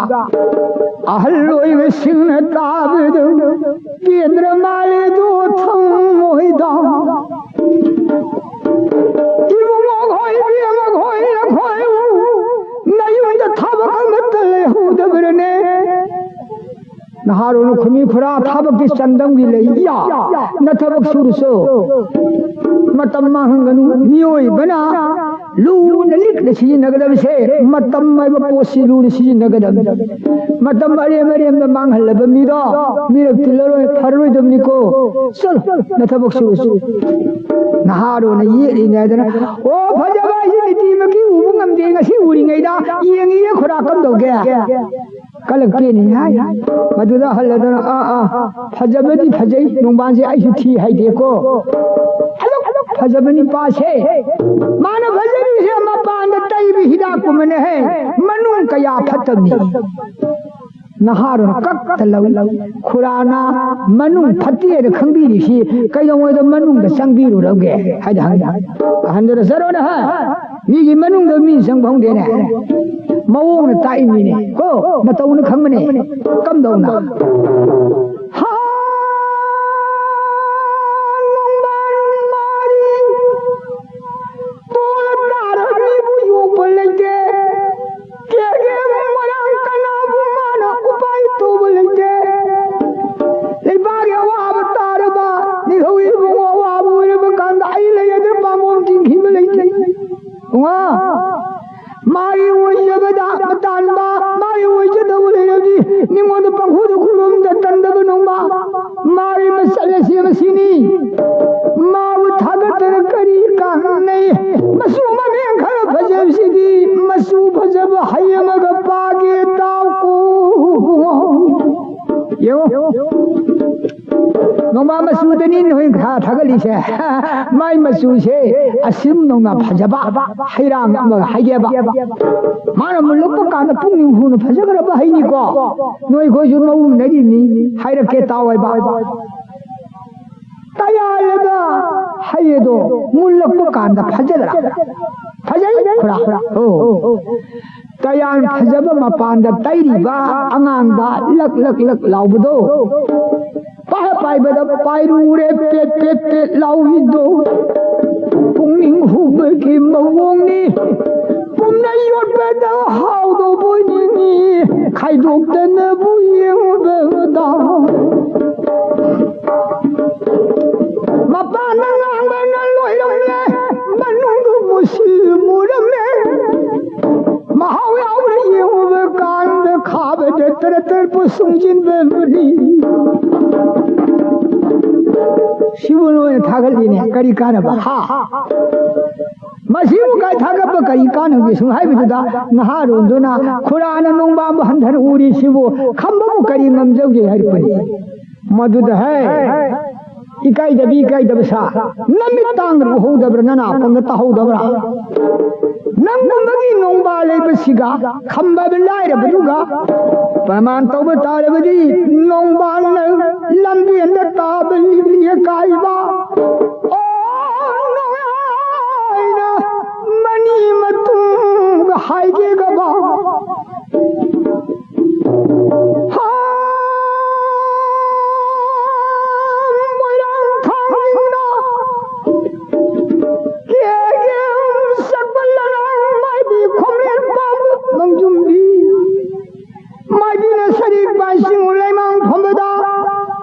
ꯑꯍꯜ ꯑꯣꯏꯕꯁꯤꯡꯅ ꯇꯥꯕꯗ ꯄꯦꯟꯗ꯭ꯔ ꯃꯥꯜꯂꯦꯗꯣ ꯊꯃꯣꯏꯗ꯫ ꯏꯕꯨꯡꯉꯣ ꯈꯣꯏ, ꯏꯕꯦꯝꯃ ꯈꯣꯏ, ꯅꯈꯣꯏ ꯅꯌꯨꯝꯗ ꯊꯕꯛ ꯑꯃꯠꯇ ꯂꯩꯍꯧꯗꯕ꯭ꯔꯅꯦ? ꯅꯍꯥꯔꯣꯜ ꯈꯨꯃꯤ ꯈꯨꯔꯥ ꯊꯕꯛꯇꯤ ꯆꯥꯡꯗꯝꯒꯤ ꯂꯩ꯫ ꯌꯥ, ꯅꯊꯕꯛ ꯁꯨꯔꯁꯨ ꯃꯇꯝ ꯃꯥꯡꯍꯟꯒꯅꯨ꯫ ꯃꯤꯑꯣꯏꯕꯅ ꯂꯨꯅ ꯂꯤꯛꯅ ꯁꯤꯖꯤꯟꯅꯒꯗꯕꯁꯦ, ꯃꯇꯝ ꯍꯥꯏꯕ ꯄꯣꯠꯁꯤ ꯂꯨꯅ ꯁꯤꯖꯤꯟꯅꯒꯗꯕꯅꯤ꯫ ꯃꯇꯝ ꯑꯔꯦꯝ ꯑꯔꯦꯝꯕ ꯃꯥꯡꯍꯜꯂꯕ ꯃꯤꯗꯣ ꯃꯤꯔꯛ ꯇꯤꯜꯂꯔꯣꯏ, ꯐꯔꯔꯣꯏꯗꯕꯅꯤꯀꯣ꯫ ꯆꯠꯂꯣ, ꯅꯊꯕꯛ ꯁꯨꯔꯁꯨ꯫ ꯅꯍꯥꯔꯣꯜꯅ ꯌꯦꯠꯂꯤꯅꯦ ꯍꯥꯏꯗꯅ, ꯑꯣ, ꯐꯖꯕ ꯍꯥꯏꯁꯤ ꯅꯨꯡꯇꯤꯃꯛꯀꯤ ꯎꯕ ꯉꯝꯗꯦ, ꯉꯁꯤ ꯎꯔꯤꯉꯩꯗ ꯌꯦꯡꯉꯤꯌꯦ ꯈꯨꯔꯥ ꯀꯝꯗꯧꯒꯦ? ꯀꯜꯂꯛꯇꯦꯅꯦ ꯍꯥꯏ꯫ ꯃꯗꯨꯗ ꯍꯜꯂꯗꯅ, ꯑꯥ, ꯑꯥ, ꯐꯖꯕꯗꯤ ꯐꯖꯩ, ꯅꯣꯡꯕꯥꯟꯁꯦ ꯑꯩꯁꯨ ꯊꯤ ꯍꯥꯏꯗꯦꯀꯣ꯫ ꯑꯗꯨꯛ ꯐꯖꯕ ꯅꯨꯄꯥꯁꯦ, ꯃꯥꯅ ꯐꯖꯔꯤꯁꯦ ꯃꯄꯥꯟꯗ ꯇꯩꯕ ꯍꯤꯗꯥꯛꯀꯨꯝꯕꯅꯦꯍꯦ, ꯃꯅꯨꯡ ꯀꯌꯥ ꯐꯠꯇꯕꯅꯤ꯫ ꯅꯍꯥꯔꯣꯜ ꯀꯛꯇ ꯂꯧꯏ꯫ ꯈꯨꯔꯥꯅ ꯃꯅꯨꯡ ꯐꯠꯇꯦꯅ ꯈꯪꯕꯤꯔꯤꯁꯤ ꯀꯩꯗꯧꯉꯩꯗ ꯃꯅꯨꯡꯗ ꯆꯪꯕꯤꯔꯨꯔꯒꯦ ꯍꯥꯏꯗ ꯍꯪꯉꯤ꯫ ꯑꯍꯟꯗꯨꯅ ꯆꯠꯂꯣꯅꯦ ꯍꯥꯏ꯫ ꯃꯤꯒꯤ ꯃꯅꯨꯡꯗ ꯃꯤ ꯆꯪꯕ ꯍꯧꯗꯦꯅꯦ꯫ ꯃꯑꯣꯡꯅ ꯇꯥꯛꯏ ꯃꯤꯅꯦ꯫ ꯀꯣ, ꯃꯇꯧꯅ ꯈꯪꯕꯅꯦ꯫ ꯀꯝꯗꯧꯅ? ꯍꯥ, ꯅꯣꯡꯕꯥꯟ ꯃꯥꯔꯤ꯫ ꯇꯣꯜꯂ ꯇꯥꯔ ꯃꯤꯕꯨ ꯌꯣꯛꯄ ꯂꯩꯇꯦ꯫ ꯀꯦꯒꯦ ꯃꯔꯥꯡ ꯀꯅꯥꯕꯨ ꯃꯥꯅ ꯎꯄꯥꯏ ꯇꯧꯕ ꯂꯩꯇꯦ꯫ ꯂꯩꯕꯥꯛꯀꯤ ꯑꯋꯥꯕ ꯇꯥꯔꯕ ꯅꯤꯡꯊꯧ ꯏꯕꯨꯡꯉꯣ ꯑꯋꯥꯕ ꯑꯣꯏꯔꯕ ꯀꯥꯟꯗ ꯑꯩ ꯂꯩ ꯑꯗꯨ ꯄꯥꯝꯕꯣꯝ ꯆꯤꯡꯈꯤꯕ ꯂꯩꯇꯦ꯫ ꯏꯕꯨꯡꯉꯣ, ꯃꯥꯒꯤ ꯑꯣꯏꯖꯕꯗ ꯃꯇꯥꯟꯕ, ꯃꯥꯒꯤ ꯑꯣꯏꯖꯗꯕ ꯂꯩꯔꯕꯗꯤ ꯃꯤꯉꯣꯟꯗ ꯄꯪꯈꯨꯗ ꯈꯨꯔꯨꯝꯗ ꯇꯟꯗꯕ ꯅꯣꯡꯃ꯫ ꯃꯥꯒꯤ ꯃꯁꯛ ꯑꯁꯤ ꯃꯁꯤꯅꯤ꯫ ꯃꯥꯕꯨ ꯊꯥꯒꯠꯇꯅ ꯀꯔꯤ ꯀꯥꯟꯅꯩ? ꯃꯆꯨ ꯃꯃꯦꯟ ꯈꯔ ꯐꯖꯕꯁꯤꯗꯤ ꯃꯆꯨ ꯐꯖꯕ ꯍꯩ ꯑꯃꯒ ꯄꯥꯒꯦ ꯇꯥꯎꯀꯣ꯫ ꯌꯦꯡꯉꯣ, ꯅꯣꯡꯃ ꯃꯆꯨꯗꯅꯤ ꯅꯣꯏ ꯊꯥ ꯊꯥꯒꯠꯂꯤꯁꯦ꯫ ꯃꯥꯏ ꯃꯆꯨꯁꯦ ꯑꯁꯤꯝ ꯅꯧꯅ ꯐꯖꯕ ꯍꯩꯔꯥꯡ ꯑꯃ ꯍꯥꯏꯒꯦꯕ꯫ ꯃꯥꯅ ꯃꯨꯜꯂꯛꯄ ꯀꯥꯟꯗ ꯄꯨꯛꯅꯤꯡ ꯍꯨꯅ ꯐꯖꯈ꯭ꯔꯕ ꯍꯩꯅꯤꯀꯣ꯫ ꯅꯣꯏꯈꯣꯏꯁꯨ ꯃꯎ ꯎꯅꯔꯤꯕꯅꯤ, ꯍꯥꯏꯔꯛꯀꯦ ꯇꯥꯎ ꯍꯥꯏꯕ꯫ ꯇꯌꯥꯜꯂꯒ ꯍꯩ ꯑꯗꯣ ꯃꯨꯜꯂꯛꯄ ꯀꯥꯟꯗ ꯐꯖꯗ꯭ꯔꯥ? ꯐꯖꯩ, ꯈꯨꯔꯥ? ꯑꯣ꯫ ꯇꯌꯥꯜ ꯐꯖꯕ ꯃꯄꯥꯟꯗ ꯇꯩꯔꯤꯕ ꯑꯉꯥꯡꯕ ꯂꯛ ꯂꯛ ꯂꯛ ꯂꯥꯎꯕꯗꯣ, ꯄꯥꯏ ꯄꯥꯏꯕꯗ ꯄꯥꯏꯔꯨꯔꯦ ꯄꯦꯠ ꯄꯦꯠ ꯄꯦꯠ ꯂꯥꯎꯔꯤꯗꯣ꯫ ꯄꯨꯛꯅꯤꯡ ꯍꯨꯕꯒꯤ ꯃꯑꯣꯡꯅꯤ꯫ ꯄꯨꯝꯅ ꯌꯣꯠꯄꯗ ꯍꯥꯎꯗꯧꯕꯣꯏ ꯅꯤꯡꯏ꯫ ꯈꯥꯏꯗꯣꯛꯇꯅꯕꯨ ꯌꯦꯡꯕꯗ ꯃꯄꯥꯟꯗ ꯉꯥꯡꯕꯅ ꯂꯣꯏꯔꯝꯂꯦ, ꯃꯅꯨꯡꯗ ꯃꯨꯁꯤꯜ ꯃꯨꯔꯝꯃꯦ꯫ ꯃꯍꯥꯎ ꯌꯥꯎꯅ ꯌꯦꯡꯉꯨꯕ ꯀꯥꯟꯗ ꯈꯥꯕꯗ ꯇꯔ ꯇꯔ ꯄꯨꯁꯨꯡ ꯆꯤꯟꯕ ꯃꯨꯔꯤ꯫ ꯁꯤꯕꯨ ꯅꯣꯏꯅ ꯊꯥꯒꯠꯂꯤꯅꯦ, ꯀꯔꯤ ꯀꯥꯟꯅꯕ? ꯍꯥ? ꯃꯁꯤꯕꯨ ꯀꯥꯏ ꯊꯥꯒꯠꯄ ꯀꯔꯤ ꯀꯥꯟꯅꯒꯦ? ꯁꯨꯝ ꯍꯥꯏꯕꯗꯨꯗ ꯅꯍꯥꯔꯣꯟꯗꯨꯅ ꯈꯨꯔꯥꯅ ꯅꯣꯡꯕꯥꯟꯕꯨ ꯍꯟꯊꯅ ꯎꯔꯤꯁꯤꯕꯨ ꯈꯝꯕꯕꯨ ꯀꯔꯤ ꯉꯝꯖꯧꯒꯦ ꯍꯥꯏꯔꯛꯄꯅꯤ꯫ ꯃꯗꯨꯗ ꯍꯦ, ꯏꯀꯥꯏꯗꯕꯤ ꯏꯀꯥꯏꯗꯕ ꯁꯥ, ꯅꯃꯤꯠ ꯇꯥꯡꯗ꯭ꯔ ꯎꯍꯧꯗꯕ꯭ꯔꯥ, ꯅꯅꯥꯀꯣꯡꯗ ꯇꯥꯍꯧꯗꯕ꯭ꯔꯥ? ꯅꯪꯒꯨꯝꯕꯒꯤ ꯅꯣꯡꯕꯥꯟ ꯂꯩꯕꯁꯤꯒ ꯈꯝꯕꯕ ꯂꯥꯏꯔꯕꯗꯨꯒ ꯄ꯭ꯔꯃꯥꯟ ꯇꯧꯕ ꯇꯥꯔꯕꯗꯤ ꯅꯣꯡꯕꯥꯟꯅ ꯂꯝꯕꯦꯟꯗ ꯇꯥꯕ ꯂꯤꯛꯂꯤ ꯑꯀꯥꯏꯕ꯫ ꯑꯣ ꯅꯣꯡꯌꯥꯏꯅ ꯃꯅꯤ ꯃꯇꯨꯡꯒ ꯍꯥꯏꯒꯦꯒꯕ꯫ ꯍꯥ, ꯃꯣꯏꯔꯥꯡ ꯊꯥꯡꯖꯤꯡꯅ ꯀꯦꯒꯦ ꯁꯛꯄ ꯂꯅꯥꯏ ꯃꯥꯏꯕꯤ ꯈꯣꯝꯂꯦꯟ ꯄꯥꯝꯕ ꯃꯪꯖꯨꯝꯕꯤ꯫ ꯃꯥꯏꯕꯤꯅ ꯁꯔꯤꯛ ꯄꯥꯏꯁꯤꯡ ꯂꯩꯃꯥꯡ ꯐꯝꯕꯗ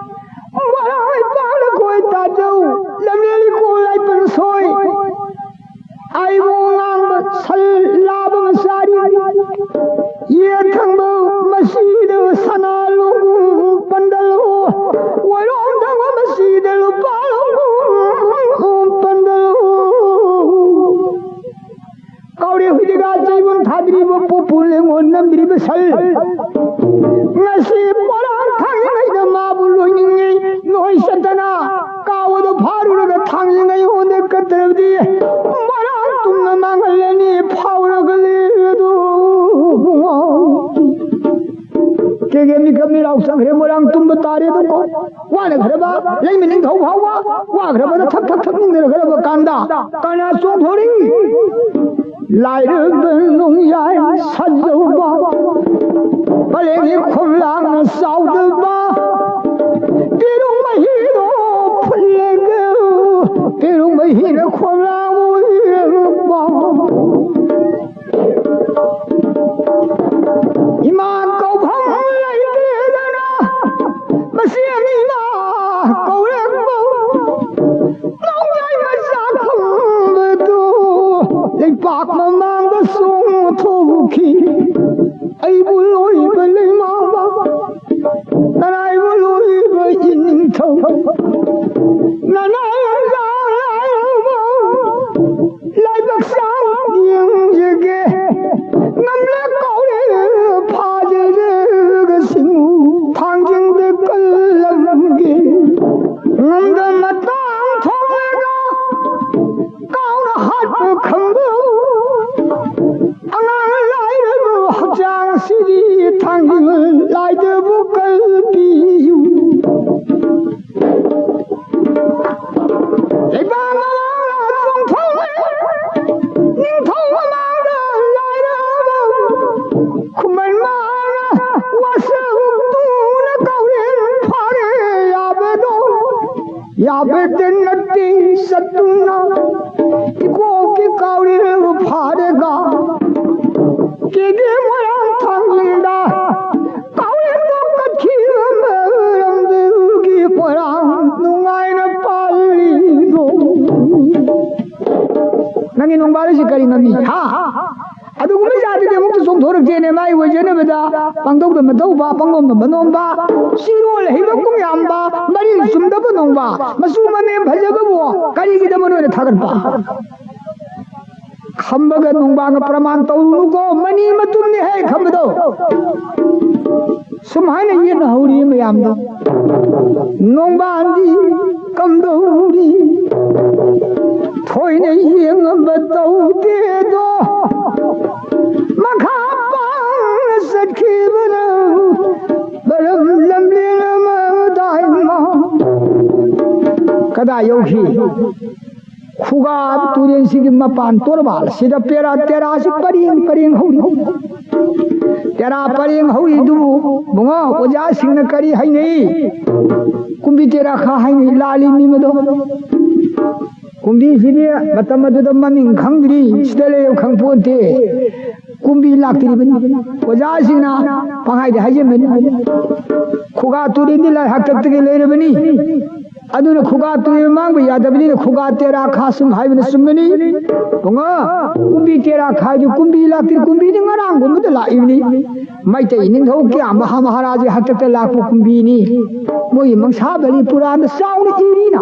ꯋꯥꯔꯥꯏ ꯄꯥꯛꯅ ꯀꯣꯏ ꯇꯥꯖꯧ ꯂꯝꯂꯦꯟ ꯏꯀꯣ ꯂꯥꯏꯄꯟ ꯁꯣꯏ꯫ ꯑꯩꯕꯨ ꯉꯥꯡꯕ ꯁꯜ ꯂꯥꯕ ꯃꯆꯥꯔꯤ꯫ ꯌꯦꯠ ꯊꯪꯕ ꯃꯁꯤꯗ ꯁꯅꯥ ꯂꯣꯡꯒꯨ ꯄꯟꯗꯜ꯫ ꯑꯣꯏꯔꯣꯝ ꯊꯪꯕ ꯃꯁꯤꯗ ꯂꯨꯄꯥ ꯂꯣꯡꯒꯨ ꯄꯟꯗꯜ꯫ ꯀꯥꯎꯔꯦ ꯍꯨꯏꯗꯒ ꯆꯩꯕꯝ ꯊꯥꯗ꯭ꯔꯤꯕ ꯄꯨꯄꯨ ꯂꯦꯡꯉꯣꯟ ꯅꯝꯗ꯭ꯔꯤꯕ ꯁꯜ꯫ ꯉꯁꯤ ꯄꯣꯂꯥꯡ ꯊꯥꯡꯖꯤꯡ ꯃꯣꯏꯔꯥꯡ ꯇꯨꯝꯅ ꯃꯥꯡꯍꯜꯂꯅꯤ ꯐꯥꯎꯔꯒ ꯂꯩꯔꯗꯨ ꯏꯕꯨꯡꯉꯣ꯫ ꯀꯦꯒꯦ ꯃꯤꯀꯞ ꯃꯤꯔꯥꯎ ꯆꯪꯈ꯭ꯔꯦ, ꯃꯣꯏꯔꯥꯡ ꯇꯨꯝꯕ ꯇꯥꯔꯦ ꯑꯗꯨꯀꯣ꯫ ꯋꯥꯅꯈ꯭ꯔꯕ ꯂꯩꯃ ꯅꯤꯡꯊꯧ ꯐꯥꯎꯕ ꯋꯥꯈ꯭ꯔꯕꯗ ꯊꯛ ꯊꯛ ꯊꯛ ꯅꯤꯡꯅꯈ꯭ꯔꯕ ꯀꯥꯟꯗ ꯀꯅꯥ ꯆꯣꯡꯊꯣꯔꯛꯏ? ꯂꯥꯏꯔꯕ ꯅꯣꯡꯌꯥꯏ ꯁꯥꯖꯧꯕ, ꯄꯔꯦꯡꯒꯤ ꯈꯣꯝꯂꯥꯡꯅ ꯆꯥꯎꯗꯕ, ꯄꯦꯔꯨꯛ ꯃꯍꯤꯗꯣ ꯐꯨꯠꯂꯒ, ꯄꯦꯔꯨꯛ ꯃꯍꯤꯅ ꯈꯣꯝꯂꯥꯡ ꯑꯣꯏꯔꯛꯄ꯫ ꯏꯃꯥ ꯀꯧꯐꯝ ꯂꯩꯇ꯭ꯔꯦꯗꯅ ꯃꯁꯤ ꯑꯅꯤꯃ ꯀꯧꯔꯛꯄ꯫ ꯅꯣꯡꯌꯥꯏ ꯃꯆꯥ ꯈꯝꯕꯗꯨ ꯂꯩꯄꯥꯛ ꯃꯃꯥꯡꯗ ꯆꯣꯡꯊꯣꯛꯈꯤ꯫ ꯑꯩꯕꯨ ꯂꯣꯏꯕ ꯂꯩꯃꯥꯕ, ꯅꯅꯥꯏꯕꯨ ꯂꯣꯏꯕ ꯏꯅꯤꯡꯊꯧ, ꯅꯅꯥꯏ ꯂꯥꯏꯔꯕ ꯂꯥꯏꯕꯛ ꯆꯥꯡ ꯌꯦꯡꯖꯒꯦ꯫ ꯉꯝꯂ ꯀꯧꯔꯦ ꯐꯥꯖꯔꯒ ꯁꯤꯡꯉꯨ ꯊꯥꯡꯖꯤꯡꯗ ꯀꯜꯂꯝꯒꯦ꯫ ꯉꯝꯗ ꯃꯇꯥꯡ ꯊꯣꯛꯂꯒ ꯀꯥꯎꯅ ꯍꯥꯠꯄ ꯈꯪꯕ ꯑꯉꯥꯡ ꯂꯥꯏꯔꯕ ꯍꯛꯆꯥꯡꯁꯤꯗꯤ ꯊꯥꯡꯖꯤꯡ ꯂꯥꯏꯗꯕꯨ ꯀꯜꯕꯤꯌꯨ꯫ ꯂꯩꯕꯥꯛ ꯃꯃꯥꯡꯗ ꯆꯣꯡꯊꯣꯛꯂꯦ, ꯅꯤꯡꯊꯧ ꯃꯃꯥꯡꯗ ꯂꯥꯏꯔꯕ, ꯈꯨꯃꯟ ꯃꯥꯡꯗ ꯋꯥꯁꯛ ꯇꯨꯅ ꯀꯧꯔꯦ ꯐꯥꯔꯦ ꯌꯥꯕꯗꯣ꯫ ꯌꯥꯕꯗ ꯅꯠꯇꯦ ꯆꯠꯇꯨꯅ ꯏꯀꯣꯛꯀꯤ ꯀꯥꯎꯔꯦꯜ ꯐꯥꯔꯒ ꯀꯦꯒꯦ ꯃꯣꯏꯔꯥꯡ ꯊꯥꯡꯖꯤꯡꯗ ꯀꯥꯎꯔꯦꯜꯗꯣ ꯀꯠꯈꯤꯕ ꯃꯔꯝꯗꯨꯒꯤ ꯃꯣꯏꯔꯥꯡ ꯅꯨꯡꯉꯥꯏꯅ ꯄꯥꯜꯂꯤꯗꯣ꯫ ꯅꯪꯒꯤ ꯅꯣꯡꯕꯥꯜ ꯑꯁꯤ ꯀꯔꯤ ꯉꯝꯃꯤ? ꯍꯥ? ꯑꯗꯨꯒꯨꯝꯕ ꯖꯥꯇꯤꯗꯤ ꯑꯃꯨꯛꯇ ꯆꯣꯡꯊꯣꯔꯛꯇꯦꯅꯦ꯫ ꯃꯥꯒꯤ ꯑꯣꯏꯖꯅꯕꯗ ꯄꯪꯇꯧꯗ ꯃꯇꯧꯕ, ꯄꯪꯅꯣꯝꯗ ꯃꯅꯣꯝꯕ, ꯆꯤꯔꯣꯜ ꯍꯩꯕ ꯀꯨꯡꯌꯥꯝꯕ, ꯃꯔꯤꯜ ꯆꯨꯝꯗꯕ ꯅꯣꯡꯕ, ꯃꯆꯨ ꯃꯃꯦꯟ ꯐꯖꯕꯕꯨ ꯀꯔꯤꯒꯤꯗꯃꯛ ꯅꯣꯏꯅ ꯊꯥꯒꯠꯄ? ꯈꯝꯕꯒ ꯅꯣꯡꯕꯥꯒ ꯄ꯭ꯔꯃꯥꯟ ꯇꯧꯔꯨꯅꯨꯀꯣ, ꯃꯅꯤ ꯃꯇꯨꯝꯅꯤ ꯍꯦ ꯈꯝꯕꯗꯣ꯫ ꯁꯨꯝ ꯍꯥꯏꯅ ꯌꯦꯠꯅꯍꯧꯔꯤ ꯃꯌꯥꯝꯗꯣ꯫ ꯅꯣꯡꯕꯥꯟꯗꯤ ꯀꯝꯗꯧꯔꯤ? ꯍꯣꯏꯅ ꯌꯦꯡꯉꯝꯕ ꯇꯧꯗꯦꯗꯣ, ꯃꯈꯥ ꯄꯥꯡꯅ ꯆꯠꯈꯤꯕꯅ ꯃꯔꯝ ꯂꯝꯂꯦꯟ ꯑꯃꯗ ꯏꯃꯥ꯫ ꯀꯗꯥꯏ ꯌꯧꯈꯤ? ꯈꯨꯒꯥ ꯇꯨꯔꯦꯟꯁꯤꯒꯤ ꯃꯄꯥꯟ ꯇꯣꯔꯕꯥꯜ ꯁꯤꯗ ꯄꯦꯔꯥ ꯇꯦꯔꯥꯁꯤ ꯄꯔꯦꯡ ꯄꯔꯦꯡ ꯍꯧꯔꯤ꯫ ꯇꯦꯔꯥ ꯄꯔꯦꯡ ꯍꯧꯔꯤꯗꯨꯕꯨ ꯕꯨꯡꯉꯣ, ꯑꯣꯖꯥꯁꯤꯡꯅ ꯀꯔꯤ ꯍꯥꯏꯅꯩ? ꯀꯨꯝꯕꯤ ꯇꯦꯔꯥ ꯈꯥ ꯍꯥꯏꯅꯩ꯫ ꯂꯥꯜꯂꯤ ꯃꯤ ꯃꯗꯣ꯫ ꯀꯨꯝꯕꯤꯁꯤꯗꯤ ꯃꯇꯝ ꯑꯗꯨꯗ ꯃꯃꯤꯡ ꯈꯪꯗ꯭ꯔꯤ, ꯁꯤꯗ ꯂꯩꯔ ꯈꯪꯄꯣꯟꯇꯦ꯫ ꯀꯨꯝꯕꯤ ꯂꯥꯛꯇ꯭ꯔꯤꯕꯅꯤ꯫ ꯑꯣꯖꯥꯁꯤꯡꯅ ꯄꯪꯍꯥꯏꯗ ꯍꯥꯏꯖꯤꯟꯕꯅꯤ꯫ ꯈꯨꯒꯥ ꯇꯨꯔꯦꯟꯗꯤ ꯂꯥꯏ ꯍꯥꯛꯇꯛꯇꯒꯤ ꯂꯩꯔꯕꯅꯤ꯫ ꯑꯗꯨꯅ ꯈꯨꯒꯥ ꯇꯨꯔꯦꯜ ꯃꯥꯡꯕ ꯌꯥꯗꯕꯅꯤꯅ ꯈꯨꯒꯥ ꯇꯦꯔꯥ ꯈꯥ ꯁꯨꯝ ꯍꯥꯏꯕꯅ ꯆꯨꯝꯕꯅꯤ꯫ ꯕꯨꯡꯉꯣ, ꯀꯨꯝꯕꯤ ꯇꯦꯔꯥ ꯈꯥꯏꯗꯨ ꯀꯨꯝꯕꯤ ꯂꯥꯛꯇ꯭ꯔꯤ, ꯀꯨꯝꯕꯤꯗꯤ ꯉꯔꯥꯡꯒꯨꯝꯕꯗ ꯂꯥꯛꯏꯕꯅꯤ꯫ ꯃꯩꯇꯩ ꯅꯤꯡꯊꯧ ꯀꯌꯥ ꯃꯍꯥ ꯃꯍꯥꯔꯥꯖꯒꯤ ꯍꯥꯛꯇꯛꯇ ꯂꯥꯛꯄ ꯀꯨꯝꯕꯤꯅꯤ꯫ ꯃꯣꯏꯒꯤ ꯃꯪꯁꯥꯕꯂꯤ ꯄꯨꯔꯥꯟꯗ ꯆꯥꯎꯅ ꯏꯔꯤꯅ꯫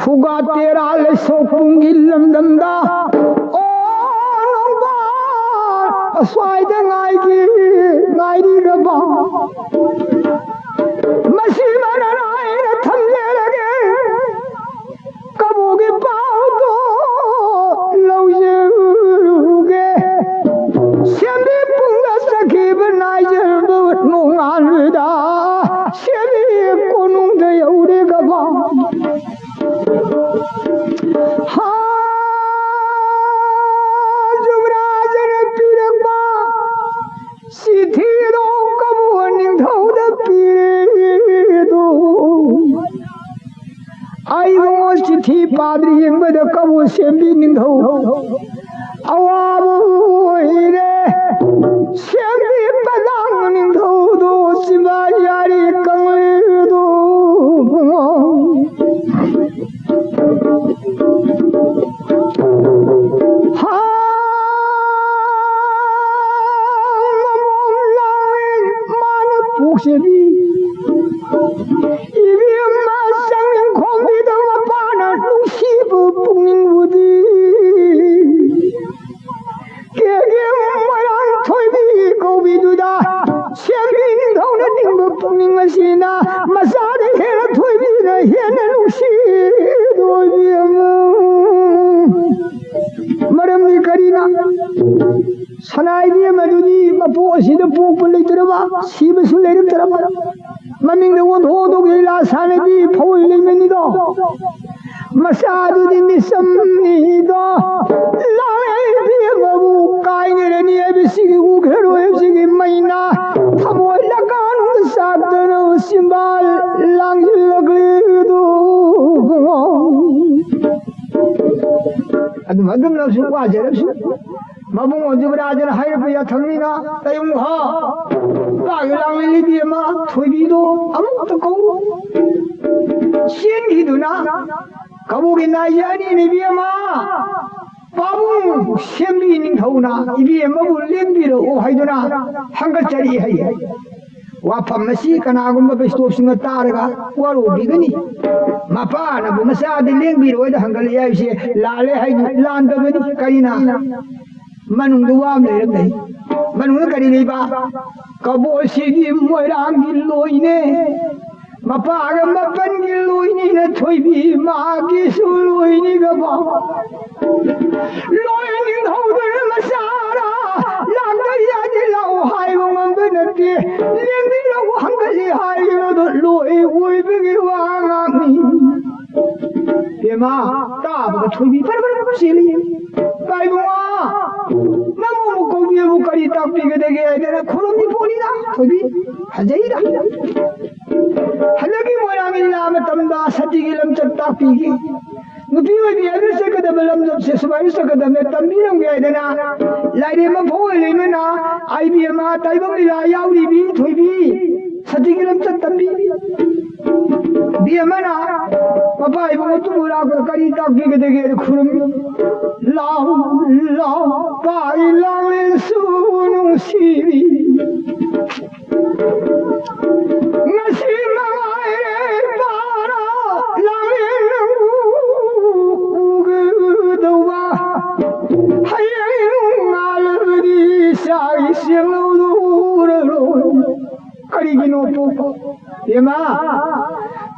ꯈꯨꯒꯥ ꯇꯦꯔꯥ ꯂꯩꯁꯣꯛꯄꯨꯡꯒꯤ ꯂꯝꯗꯝꯗ, ꯑꯣ ꯅꯣꯡꯕꯥ, ꯑꯁ꯭ꯋꯥꯏꯗ ꯉꯥꯏꯒꯤ ꯉꯥꯏꯔꯤꯔꯕ? ꯃꯁꯤ ꯃꯔꯥꯏꯅ ꯊꯝꯖꯔꯒꯦ꯫ ꯀꯕꯣꯛꯀꯤ ꯄꯥꯎꯗꯣ ꯂꯧꯖꯔꯨꯒꯦ꯫ ꯁꯦꯝꯕꯤ ꯄꯨꯡꯗ ꯆꯠꯈꯤꯕ ꯅꯥꯏꯖꯔꯕ ꯅꯣꯡꯉꯥꯟꯕꯗ ꯁꯦꯝꯕꯤ ꯀꯣꯅꯨꯡꯗ ꯌꯧꯔꯦꯒꯕ꯫ ꯍꯥ, ꯌꯨꯝꯔꯥꯖꯅ ꯄꯤꯔꯛꯄ ꯆꯤꯊꯤꯗꯣ ꯀꯕꯣ ꯅꯤꯡꯊꯧꯗ ꯄꯤꯔꯦꯗꯣ꯫ ꯑꯩꯕꯨ ꯆꯤꯊꯤ ꯄꯥꯗ꯭ꯔꯤ ꯌꯦꯡꯕꯗ ꯀꯕꯣ ꯁꯦꯝꯕꯤ ꯅꯤꯡꯊꯧ ꯑꯋꯥꯕ ꯑꯣꯏꯔꯦ꯫ ꯁꯦꯝꯕꯤ ꯄꯂꯥꯡ ꯅꯤꯡꯊꯧꯗꯣ ꯆꯤꯕꯥ ꯌꯥꯔꯤ ꯀꯪꯂꯦꯗꯣ꯫ ꯍꯥ, ꯃꯃꯣꯝ ꯂꯥꯡꯂꯦ ꯃꯥꯅ ꯄꯣꯛꯆꯕꯤ꯫ ꯏꯕꯦꯝꯃ ꯆꯪꯅꯤꯡꯈꯣꯝꯕꯤꯗ ꯃꯄꯥꯅ ꯅꯨꯡꯁꯤꯕ ꯄꯨꯛꯅꯤꯡꯕꯨꯗꯤ꯫ ꯀꯦꯒꯦ ꯃꯣꯏꯔꯥꯡ ꯊꯣꯏꯕꯤ ꯀꯧꯕꯤꯗꯨꯗ ꯁꯦꯝꯕꯤ ꯅꯤꯡꯊꯧꯅ ꯅꯤꯡꯕ ꯄꯨꯛꯅꯤꯡ ꯑꯁꯤꯅ ꯃꯆꯥꯗ ꯍꯦꯟꯅ ꯊꯣꯏꯕꯤꯅ ꯍꯦꯟꯅ ꯅꯨꯡꯁꯤꯗꯣꯏꯕꯤ ꯑꯃ꯫ ꯃꯔꯝꯗꯤ ꯀꯔꯤꯅ? ꯁꯅꯥ ꯏꯕꯦꯝ ꯑꯗꯨꯗꯤ ꯃꯄꯣꯛ ꯑꯁꯤꯗ ꯄꯣꯛꯄ ꯂꯩꯇ꯭ꯔꯕ, ꯁꯤꯕꯁꯨ ꯂꯩꯔꯛꯇ꯭ꯔꯕ, ꯃꯃꯤꯡꯗ ꯑꯣꯟꯊꯣꯛꯑꯗꯧꯒꯤ ꯂꯤꯂꯥ ꯁꯥꯟꯅꯕꯤ ꯐꯧ ꯂꯩꯃꯅꯤꯗꯣ꯫ ꯃꯆꯥꯗꯨꯗꯤ ꯃꯤꯆꯝꯅꯤꯗꯣ꯫ ꯂꯥꯛꯂꯦ ꯏꯕꯦꯝꯃꯕꯨ ꯀꯥꯏꯅꯔꯅꯤ ꯍꯥꯏꯕꯁꯤꯒꯤ ꯎꯈ꯭ꯔꯔꯣꯏ ꯍꯥꯏꯕꯁꯤꯒꯤ ꯃꯩꯅ ꯊꯃꯣꯏ ꯂꯀꯥꯅꯨꯡꯗ ꯆꯥꯛꯇꯅ ꯆꯤꯝꯕꯥꯜ ꯂꯥꯡꯁꯤꯜꯂꯛꯂꯤꯗꯣ꯫ ꯑꯗꯨꯝ, ꯑꯗꯨꯝꯅꯁꯨ ꯋꯥꯖꯔꯁꯨ, ꯃꯕꯨꯡ ꯑꯣꯟꯖꯕ ꯔꯥꯖꯅ ꯍꯥꯏꯔꯛꯄ ꯌꯥꯊꯪꯅꯤꯅ ꯇꯌꯨꯡ ꯍꯥ, ꯄꯥꯒꯤ ꯂꯥꯡꯂꯦꯟ ꯏꯕꯦꯝꯃ ꯊꯣꯏꯕꯤꯗꯣ ꯑꯃꯨꯛꯇ ꯀꯧ꯫ ꯆꯦꯟꯈꯤꯗꯨꯅ ꯀꯕꯣꯛꯀꯤ ꯅꯥꯏꯖ ꯑꯅꯤꯅ ꯏꯕꯦꯝꯃ ꯄꯥꯕꯨꯡ ꯁꯦꯝꯕꯤ ꯅꯤꯡꯊꯧꯅ ꯏꯕꯦꯝꯃꯕꯨ ꯂꯦꯡꯕꯤꯔꯛꯎ ꯍꯥꯏꯗꯨꯅ ꯍꯪꯒꯠꯆꯔꯛꯏ ꯍꯥꯏ꯫ ꯋꯥꯐꯝ ꯑꯁꯤ ꯀꯅꯥꯒꯨꯝꯕ ꯕꯤꯁꯇꯣꯞꯁꯤꯡꯅ ꯇꯥꯔꯒ ꯋꯥꯔꯧꯕꯤꯒꯅꯤ꯫ ꯃꯄꯥꯅꯕꯨ ꯃꯆꯥꯗꯤ ꯂꯦꯡꯕꯤꯔꯣꯏꯗ ꯍꯪꯒꯠꯂꯛꯏ ꯍꯥꯏꯕꯁꯦ ꯂꯥꯜꯂꯦ ꯍꯥꯏꯅꯤ, ꯂꯥꯟꯗꯕꯅꯤ꯫ ꯀꯔꯤꯅ? ꯃꯅꯨꯡꯗ ꯋꯥ ꯑꯃ ꯂꯩꯔꯝꯃꯦ꯫ ꯃꯅꯨꯡꯗ ꯀꯔꯤ ꯂꯩꯕ? ꯀꯕꯣꯛꯁꯤꯗꯤ ꯃꯣꯏꯔꯥꯡꯒꯤ ꯂꯣꯏꯅꯦ꯫ ꯃꯄꯥꯒ ꯃꯄꯟꯒꯤ ꯂꯣꯏꯅꯤꯅ ꯊꯣꯏꯕꯤ ꯃꯥꯒꯤꯁꯨ ꯂꯣꯏꯅꯤꯒꯕ꯫ ꯂꯣꯏ ꯅꯤꯡꯊꯧꯗꯨꯅ ꯃꯆꯥꯔ ꯂꯥꯛꯇ ꯌꯥꯗꯦ ꯂꯥꯛꯑꯣ ꯍꯥꯏꯕ ꯉꯝꯕ ꯅꯠꯇꯦ꯫ ꯂꯦꯡꯕꯤꯔꯛꯎ ꯍꯪꯒꯠꯂꯤ ꯍꯥꯏꯔꯤꯕꯗꯣ ꯂꯣꯏ ꯑꯣꯏꯕꯒꯤ ꯋꯥ ꯉꯥꯛꯅꯤ꯫ ꯕꯦꯝꯃ, ꯇꯥꯕꯒ ꯊꯣꯏꯕꯤ ꯐꯔ ꯐꯔ ꯐꯔ ꯆꯦꯜꯂꯤ꯫ ꯀꯥꯏꯕꯨꯡꯉꯣ, ꯅꯪꯕꯨ ꯀꯧꯕꯤꯕꯨ ꯀꯔꯤ ꯇꯥꯛꯄꯤꯒꯗꯒꯦ ꯍꯥꯏꯗꯅ ꯈꯨꯔꯨꯝꯃꯤ ꯄꯣꯠꯅꯤꯗ ꯊꯣꯏꯕꯤ꯫ ꯐꯖꯩꯗ꯫ ꯍꯟꯗꯛꯀꯤ ꯃꯣꯏꯔꯥꯡ ꯂꯤꯂꯥ ꯃꯇꯝꯗ ꯁꯇꯤꯒꯤ ꯂꯝꯆꯠ ꯇꯥꯛꯄꯤꯒꯦ꯫ ꯅꯨꯄꯤ ꯑꯣꯏꯕꯤ ꯍꯥꯏꯕꯅ ꯆꯠꯀꯗꯕ ꯂꯝꯆꯠꯁꯦ ꯁꯨꯃꯥꯏꯅ ꯆꯠꯀꯗꯕꯅꯦ, ꯇꯝꯕꯤꯔꯝꯒꯦ ꯍꯥꯏꯗꯅ ꯂꯥꯏꯔꯦꯝꯕ ꯐꯧ ꯂꯩꯃꯅ ꯑꯥꯏꯕꯤ ꯑꯃ ꯇꯥꯏꯕꯪ ꯂꯤꯂꯥ ꯌꯥꯎꯔꯤꯕꯤ ꯊꯣꯏꯕꯤ꯫ ꯁꯇꯤꯒꯤ ꯂꯝꯆꯠ ꯇꯝꯕꯤ꯫ ꯕꯤ ꯑꯃꯅ ꯃꯄꯥ ꯏꯕꯨꯡ ꯑꯗꯨꯕꯨ ꯂꯥꯛꯄꯗ ꯀꯔꯤ ꯇꯥꯛꯄꯤꯒꯗꯒꯦ ꯈꯨꯔꯨꯝꯃꯤ꯫ ꯂꯥꯎ, ꯂꯥꯎ, ꯄꯥꯏ ꯂꯥꯡꯂꯦꯟꯁꯨ ꯅꯨꯡꯁꯤꯕꯤ꯫ ꯉꯁꯤ ꯃꯉꯥꯏꯔꯦ ꯄꯥꯔ ꯂꯥꯡꯂꯦꯟ ꯎꯒꯗꯧꯕ꯫ ꯍꯌꯦꯡ ꯅꯣꯡꯉꯥꯜꯂꯕꯗꯤ ꯆꯥꯛ ꯏꯁꯤꯡ ꯂꯧꯔꯔꯣꯏ꯫ ꯀꯔꯤ ꯀꯩꯒꯤꯅꯣ ꯄꯣꯛꯄ? ꯏꯃꯥ,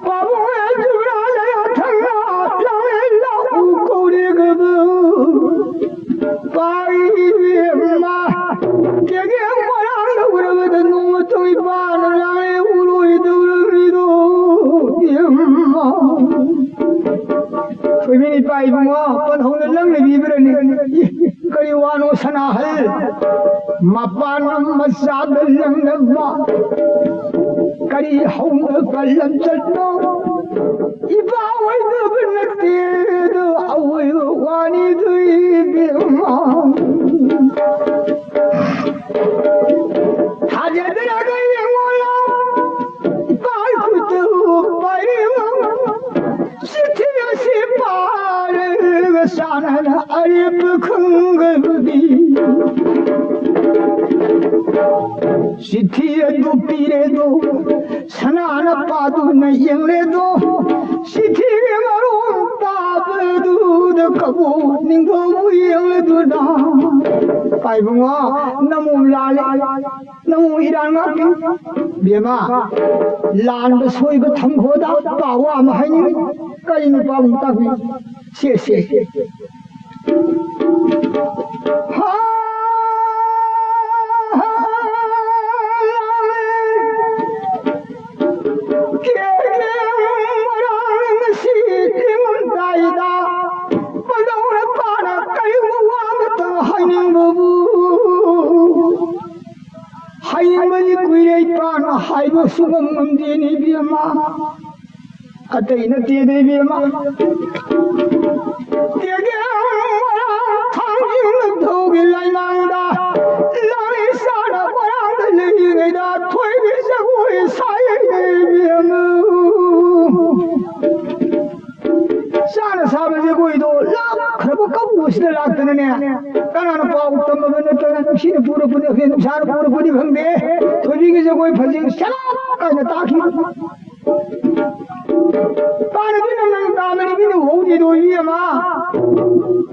ꯄꯥꯕꯨꯡ ꯖꯨꯕ꯭ꯔꯥ ꯂꯩ ꯊꯪꯅ ꯂꯥꯡꯂꯦ ꯂꯥꯛꯎ ꯀꯧꯔꯦꯒꯕ꯫ ꯄꯥꯏ ꯏꯕꯦꯝꯃ, ꯀꯦꯒꯦ ꯃꯔꯥꯡꯗ ꯎꯔꯕꯗ ꯅꯣꯡꯃꯇ ꯏꯄꯥꯅ ꯂꯥꯡꯂꯦ ꯎꯔꯣꯏꯗꯧꯔꯕꯤꯗꯣ ꯏꯕꯦꯝꯃ꯫ ꯊꯣꯏꯕꯤꯅ ꯏꯄꯥ ꯏꯕꯨꯡꯉꯣ, ꯄꯟꯍꯧꯅ ꯂꯪꯂꯤꯕꯤꯕ꯭ꯔꯅꯤ? ꯀꯔꯤ ꯋꯥꯅꯣ ꯁꯅꯥꯍꯜ? ꯃꯄꯥꯟ ꯃꯆꯥꯗ ꯂꯪꯅꯕ ꯀꯔꯤ ꯍꯧꯅꯕ ꯂꯝꯆꯠꯅꯣ? ꯏꯄꯥ ꯑꯣꯏꯗꯕ ꯅꯠꯇꯦ ꯑꯗꯣ ꯑꯑꯣꯏꯕ ꯋꯥꯅꯤꯗꯨ ꯏꯕꯦꯝꯃ꯫ ꯊꯥꯖꯗ꯭ꯔꯒ ꯌꯦꯡꯉꯣ ꯂꯥꯎ, ꯏꯄꯥ ꯈꯨꯠꯇ ꯄꯥꯏꯔꯤꯕ ꯆꯤꯊꯤ ꯑꯁꯤ ꯄꯥꯔꯒ ꯆꯥꯟꯅꯅ ꯑꯔꯦꯞꯄ ꯈꯪꯒꯅꯤ꯫ ꯆꯤꯊꯤ ꯑꯗꯨ ꯄꯤꯔꯦꯗꯣ, ꯁꯅꯥꯅ ꯄꯥꯗꯨꯅ ꯌꯦꯡꯂꯦꯗꯣ, ꯆꯤꯊꯤꯒꯤ ꯃꯔꯣꯜ ꯇꯥꯕꯗꯨꯗ ꯀꯕꯣꯛ ꯅꯤꯡꯊꯧꯕꯨ ꯌꯦꯡꯂꯗꯨꯅ꯫ ꯄꯥꯏꯕꯨꯡꯉꯣ, ꯅꯃꯣꯝ ꯂꯥꯜꯂꯦ꯫ ꯅꯪꯕꯨ ꯏꯔꯥꯡ ꯉꯥꯛꯄꯤ꯫ ꯕꯦꯝꯃ, ꯂꯥꯟꯕ ꯁꯣꯏꯕ ꯊꯝꯈꯣꯗ ꯄꯥꯎ ꯑꯃ ꯍꯥꯏꯅꯤꯡꯉꯤ꯫ ꯀꯔꯤꯅꯣ ꯄꯥꯎ ꯑꯃ ꯇꯥꯛꯄꯤ? ꯁꯦ, ꯁꯦ꯫ ꯍꯥ, ꯍꯥ, ꯀꯦꯒꯦ ꯃꯔꯥꯡ ꯉꯁꯤ ꯊꯦꯡꯂꯝꯗꯥꯏꯗ ꯄꯟꯗꯧꯅ ꯄꯥꯅ ꯀꯔꯤꯒꯨꯝꯕ ꯋꯥ ꯑꯃꯇ ꯍꯥꯏꯅꯤꯡꯕꯕꯨ꯫ ꯍꯌꯦꯡꯕꯗꯤ ꯀꯨꯏꯔꯦ ꯏꯄꯥꯅ ꯍꯥꯏꯕ ꯁꯨꯉꯝ ꯉꯝꯗꯦꯅꯦ ꯏꯕꯦꯝꯃ꯫ ꯑꯇꯩ ꯅꯠꯇꯦꯅꯦ ꯏꯕꯦꯝꯃ꯫ ꯀꯦꯒꯦ ꯃꯣꯏꯔꯥꯡ ꯊꯥꯡꯖꯤꯡ ꯅꯤꯡꯊꯧꯒꯤ ꯂꯥꯏꯃꯥꯡꯗ ꯂꯥꯡꯂꯩ ꯆꯥꯅ ꯃꯣꯏꯔꯥꯡꯗ ꯂꯩꯔꯤꯉꯩꯗ ꯊꯣꯏꯕꯤ ꯖꯒꯣꯏ ꯁꯥꯏꯅꯦ ꯏꯕꯦꯝꯃ꯫ ꯆꯥꯅ ꯁꯥꯕ ꯖꯒꯣꯏꯗꯣ ꯂꯥꯛꯈ꯭ꯔꯕ ꯀꯕꯣꯛꯁꯤꯗ ꯂꯥꯛꯇꯅꯅꯦ, ꯀꯅꯥꯅ ꯄꯥꯎ ꯇꯝꯃꯕ ꯅꯠꯇ꯭ꯔꯒ ꯅꯨꯡꯁꯤꯅ ꯄꯨꯔꯛꯄꯅꯤ ꯈꯪꯗꯦ, ꯅꯨꯡꯁꯥꯅ ꯄꯨꯔꯛꯄꯅꯤ ꯈꯪꯗꯦ, ꯊꯣꯏꯕꯤꯒꯤ ꯖꯒꯣꯏ ꯐꯖꯩ ꯁꯂꯥꯛ ꯀꯥꯏꯅ ꯇꯥꯈꯤ꯫ ꯀꯥꯟꯅꯗꯤ ꯅꯪ ꯅꯪ ꯇꯥꯕꯅꯤ ꯃꯤꯅ ꯎꯍꯧꯗꯦꯗꯣ ꯏꯕꯦꯝꯃ꯫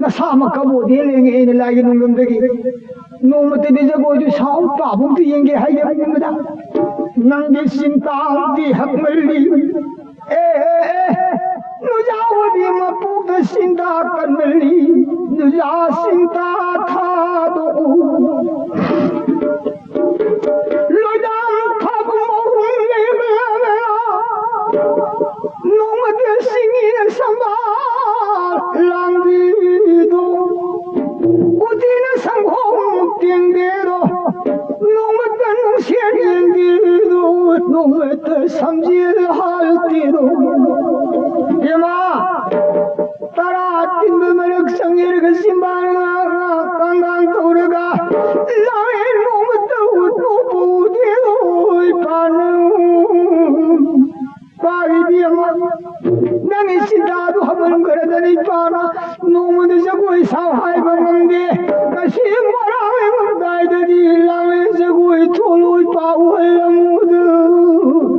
ꯅꯁꯥꯃꯛ ꯀꯕꯣꯛꯗꯤ ꯂꯦꯡꯉꯦ ꯑꯩꯅ ꯂꯥꯏꯒꯤ ꯅꯨꯡꯗꯝꯗꯒꯤ꯫ ꯅꯣꯡꯃꯇꯗꯤ ꯖꯒꯣꯏꯗꯨ ꯁꯥꯎ, ꯄꯥꯕꯨꯡꯗꯨ ꯌꯦꯡꯒꯦ ꯍꯥꯏꯔꯝꯕꯗ, ꯅꯪꯒꯤ ꯆꯤꯟꯇꯥꯗꯤ ꯍꯛꯃꯜꯂꯤ꯫ ꯑꯦ, ꯑꯦ, ꯑꯦ, ꯅꯨꯖꯥꯎꯕꯤ ꯃꯄꯣꯛꯇ ꯆꯤꯟꯇꯥ ꯀꯟꯃꯜꯂꯤ, ꯅꯨꯖꯥ ꯆꯤꯟꯇꯥ ꯊꯥꯗꯣꯛꯎ꯫ ꯂꯣꯏꯗꯥꯝ ꯊꯥꯕ ꯃꯍꯨꯝ ꯂꯩꯕ ꯅꯣꯡꯃꯗꯤ ꯁꯤꯡꯒꯤꯅ ꯁꯝꯕꯥꯜ ꯂꯥꯡꯕꯤꯗꯣ, ꯎꯇꯤꯅ ꯁꯪꯒꯣꯝ ꯇꯦꯡꯗꯦꯗꯣ, ꯅꯣꯡꯃꯇ ꯅꯨꯡꯁꯦꯟ ꯌꯦꯡꯗꯦꯗꯣ, ꯅꯣꯡꯃꯇ ꯁꯝꯖꯦꯜ ꯍꯥꯜꯇꯦꯗꯣ꯫ ꯏꯃꯥ, ꯇꯔꯥ ꯇꯤꯟꯕ ꯃꯔꯛ ꯆꯪꯉꯦꯔꯒ ꯆꯤꯝꯕꯥꯜ ꯉꯥꯡ ꯉꯥꯡ ꯀꯥꯡ ꯉꯥꯡ ꯇꯧꯔꯒ ꯂꯥꯡꯂꯦꯟ ꯅꯣꯡꯃꯇ ꯎꯠꯄ ꯎꯗꯦꯗꯣ ꯏꯄꯥꯅ꯫ ꯄꯥꯔꯤꯕꯤ ꯑꯃ, ꯅꯪꯒꯤ ꯆꯤꯟꯗꯥꯗꯨ ꯍꯃꯟꯈ꯭ꯔꯗꯅ ꯏꯄꯥꯅ ꯅꯣꯡꯃꯗ ꯖꯒꯣꯏ ꯁꯥꯎ ꯍꯥꯏꯕ ꯉꯝꯗꯦ꯫ ꯉꯁꯤ ꯃꯔꯥꯡ ꯂꯩꯔꯝꯗꯥꯏꯗꯗꯤ ꯂꯥꯡꯂꯦꯟ ꯖꯒꯣꯏ ꯊꯣꯛꯂꯣꯏ ꯄꯥꯎ ꯍꯜꯂꯝꯃꯨꯗ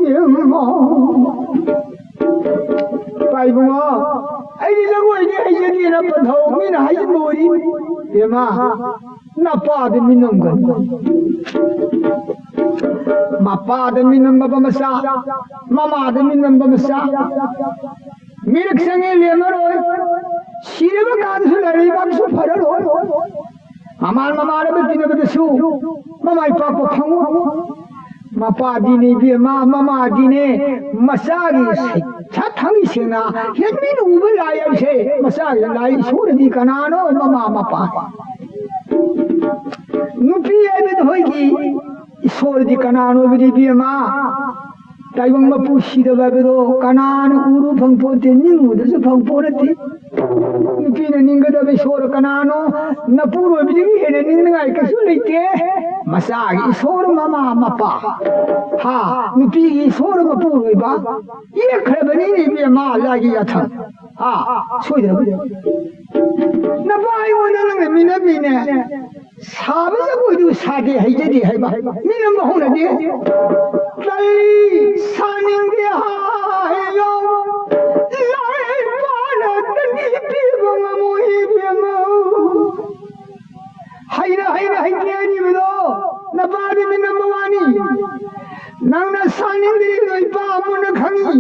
ꯏꯃꯥ꯫ ꯄꯥꯏꯕꯨꯡꯉꯣ, ꯑꯩꯗꯤ ꯖꯒꯣꯏꯗꯤ ꯍꯩꯖꯗꯦꯅ ꯄꯟꯊꯧ ꯃꯤꯅ ꯍꯥꯏꯖꯤꯟꯕ ꯑꯣꯏꯔꯤ꯫ ꯏꯃꯥ, ꯅꯄꯥꯗ ꯃꯤꯅꯝꯒꯅꯨ꯫ ꯃꯄꯥꯗ ꯃꯤꯅꯝꯕ ꯃꯆꯥ, ꯃꯃꯥꯗ ꯃꯤꯅꯝꯕ ꯃꯆꯥ꯫ ꯃꯤꯔꯛ ꯆꯪꯉꯦ ꯂꯦꯝꯃꯔꯣꯏ꯫ ꯁꯤꯔꯕ ꯀꯥꯟꯗꯁꯨ ꯂꯩꯕꯥꯛꯁꯨ ꯐꯔꯔꯣꯏ꯫ ꯃꯃꯥꯟ ꯃꯃꯥꯟꯅꯕ ꯇꯤꯟꯅꯕꯗꯁꯨ ꯃꯃꯥꯏ ꯄꯥꯛꯄ ꯐꯪꯉꯣꯏ꯫ ꯃꯄꯥꯗꯤꯅꯦ ꯏꯕꯦꯝꯃ, ꯃꯃꯥꯗꯤꯅꯦ ꯃꯆꯥꯒꯤ ꯁꯩꯊꯥ ꯊꯥꯡꯒꯩ ꯁꯦꯡꯅ ꯍꯦꯛ ꯃꯤꯅ ꯎꯕ ꯂꯥꯏ ꯍꯥꯏꯁꯦ, ꯃꯆꯥꯒꯤ ꯂꯥꯏ ꯏꯁꯣꯔꯗꯤ ꯀꯅꯥꯅꯣ? ꯃꯃꯥ ꯃꯄꯥ꯫ ꯅꯨꯄꯤ ꯍꯥꯏꯕꯗꯤ ꯍꯣꯏꯒꯤ ꯏꯁꯣꯔꯗꯤ ꯀꯅꯥꯅꯣ ꯍꯥꯏꯕꯗꯤ ꯏꯕꯦꯝꯃ, ꯇꯥꯏꯕꯪ ꯃꯄꯨ ꯁꯤꯗꯕ ꯍꯥꯏꯕꯗꯣ ꯀꯅꯥꯅ ꯎꯔꯨ ꯐꯪꯄꯣꯠꯇꯦ, ꯅꯤꯡꯉꯨꯗꯁꯨ ꯐꯪꯄꯣꯠ ꯅꯠꯇꯦ꯫ ꯅꯨꯄꯤꯅ ꯅꯤꯡꯒꯗꯕ ꯏꯁꯣꯔ ꯀꯅꯥꯅꯣ? ꯅꯄꯨꯔꯣꯏꯕꯗꯒꯤ ꯍꯦꯟꯅ ꯅꯤꯡꯅꯤꯡꯉꯥꯏ ꯀꯩꯁꯨ ꯂꯩꯇꯦ꯫ ꯃꯆꯥꯒꯤ ꯏꯁꯣꯔ ꯃꯃꯥ ꯃꯄꯥ, ꯍꯥ, ꯅꯨꯄꯤꯒꯤ ꯏꯁꯣꯔ ꯃꯄꯨꯔꯣꯏꯕ, ꯌꯦꯛꯈ꯭ꯔꯕꯅꯤꯅꯦ ꯏꯕꯦꯝꯃ ꯂꯥꯏꯒꯤ ꯌꯥꯊꯪ꯫ ꯍꯥ, ꯁꯣꯏꯗ꯭ꯔꯕꯅꯤ꯫ ꯅꯄꯥ ꯑꯩꯉꯣꯟꯗ ꯅꯪꯅ ꯃꯤꯅꯝꯃꯤꯅꯦ꯫ ꯁꯥꯕ ꯖꯒꯣꯏꯗꯨ ꯁꯥꯗꯦ, ꯍꯩꯖꯗꯦ ꯍꯥꯏꯕ ꯃꯤꯅꯝꯕ ꯍꯧꯅꯗꯦ꯫ ꯇꯜꯂꯤ, ꯁꯥꯅꯤꯡꯗꯦ ꯍꯥꯏꯌꯣ꯫ ꯂꯥꯏꯔꯕꯅ ꯇꯟꯕꯤ ꯄꯤꯕ ꯉꯝꯃꯣꯏ ꯏꯕꯦꯝꯃ꯫ ꯍꯩꯅ, ꯍꯩꯅ, ꯍꯩꯅ꯫ ꯁꯥꯅꯤꯡꯗ꯭ꯔꯤ ꯅꯣꯏ ꯄꯥꯝꯃꯨꯅ ꯈꯪꯉꯤ꯫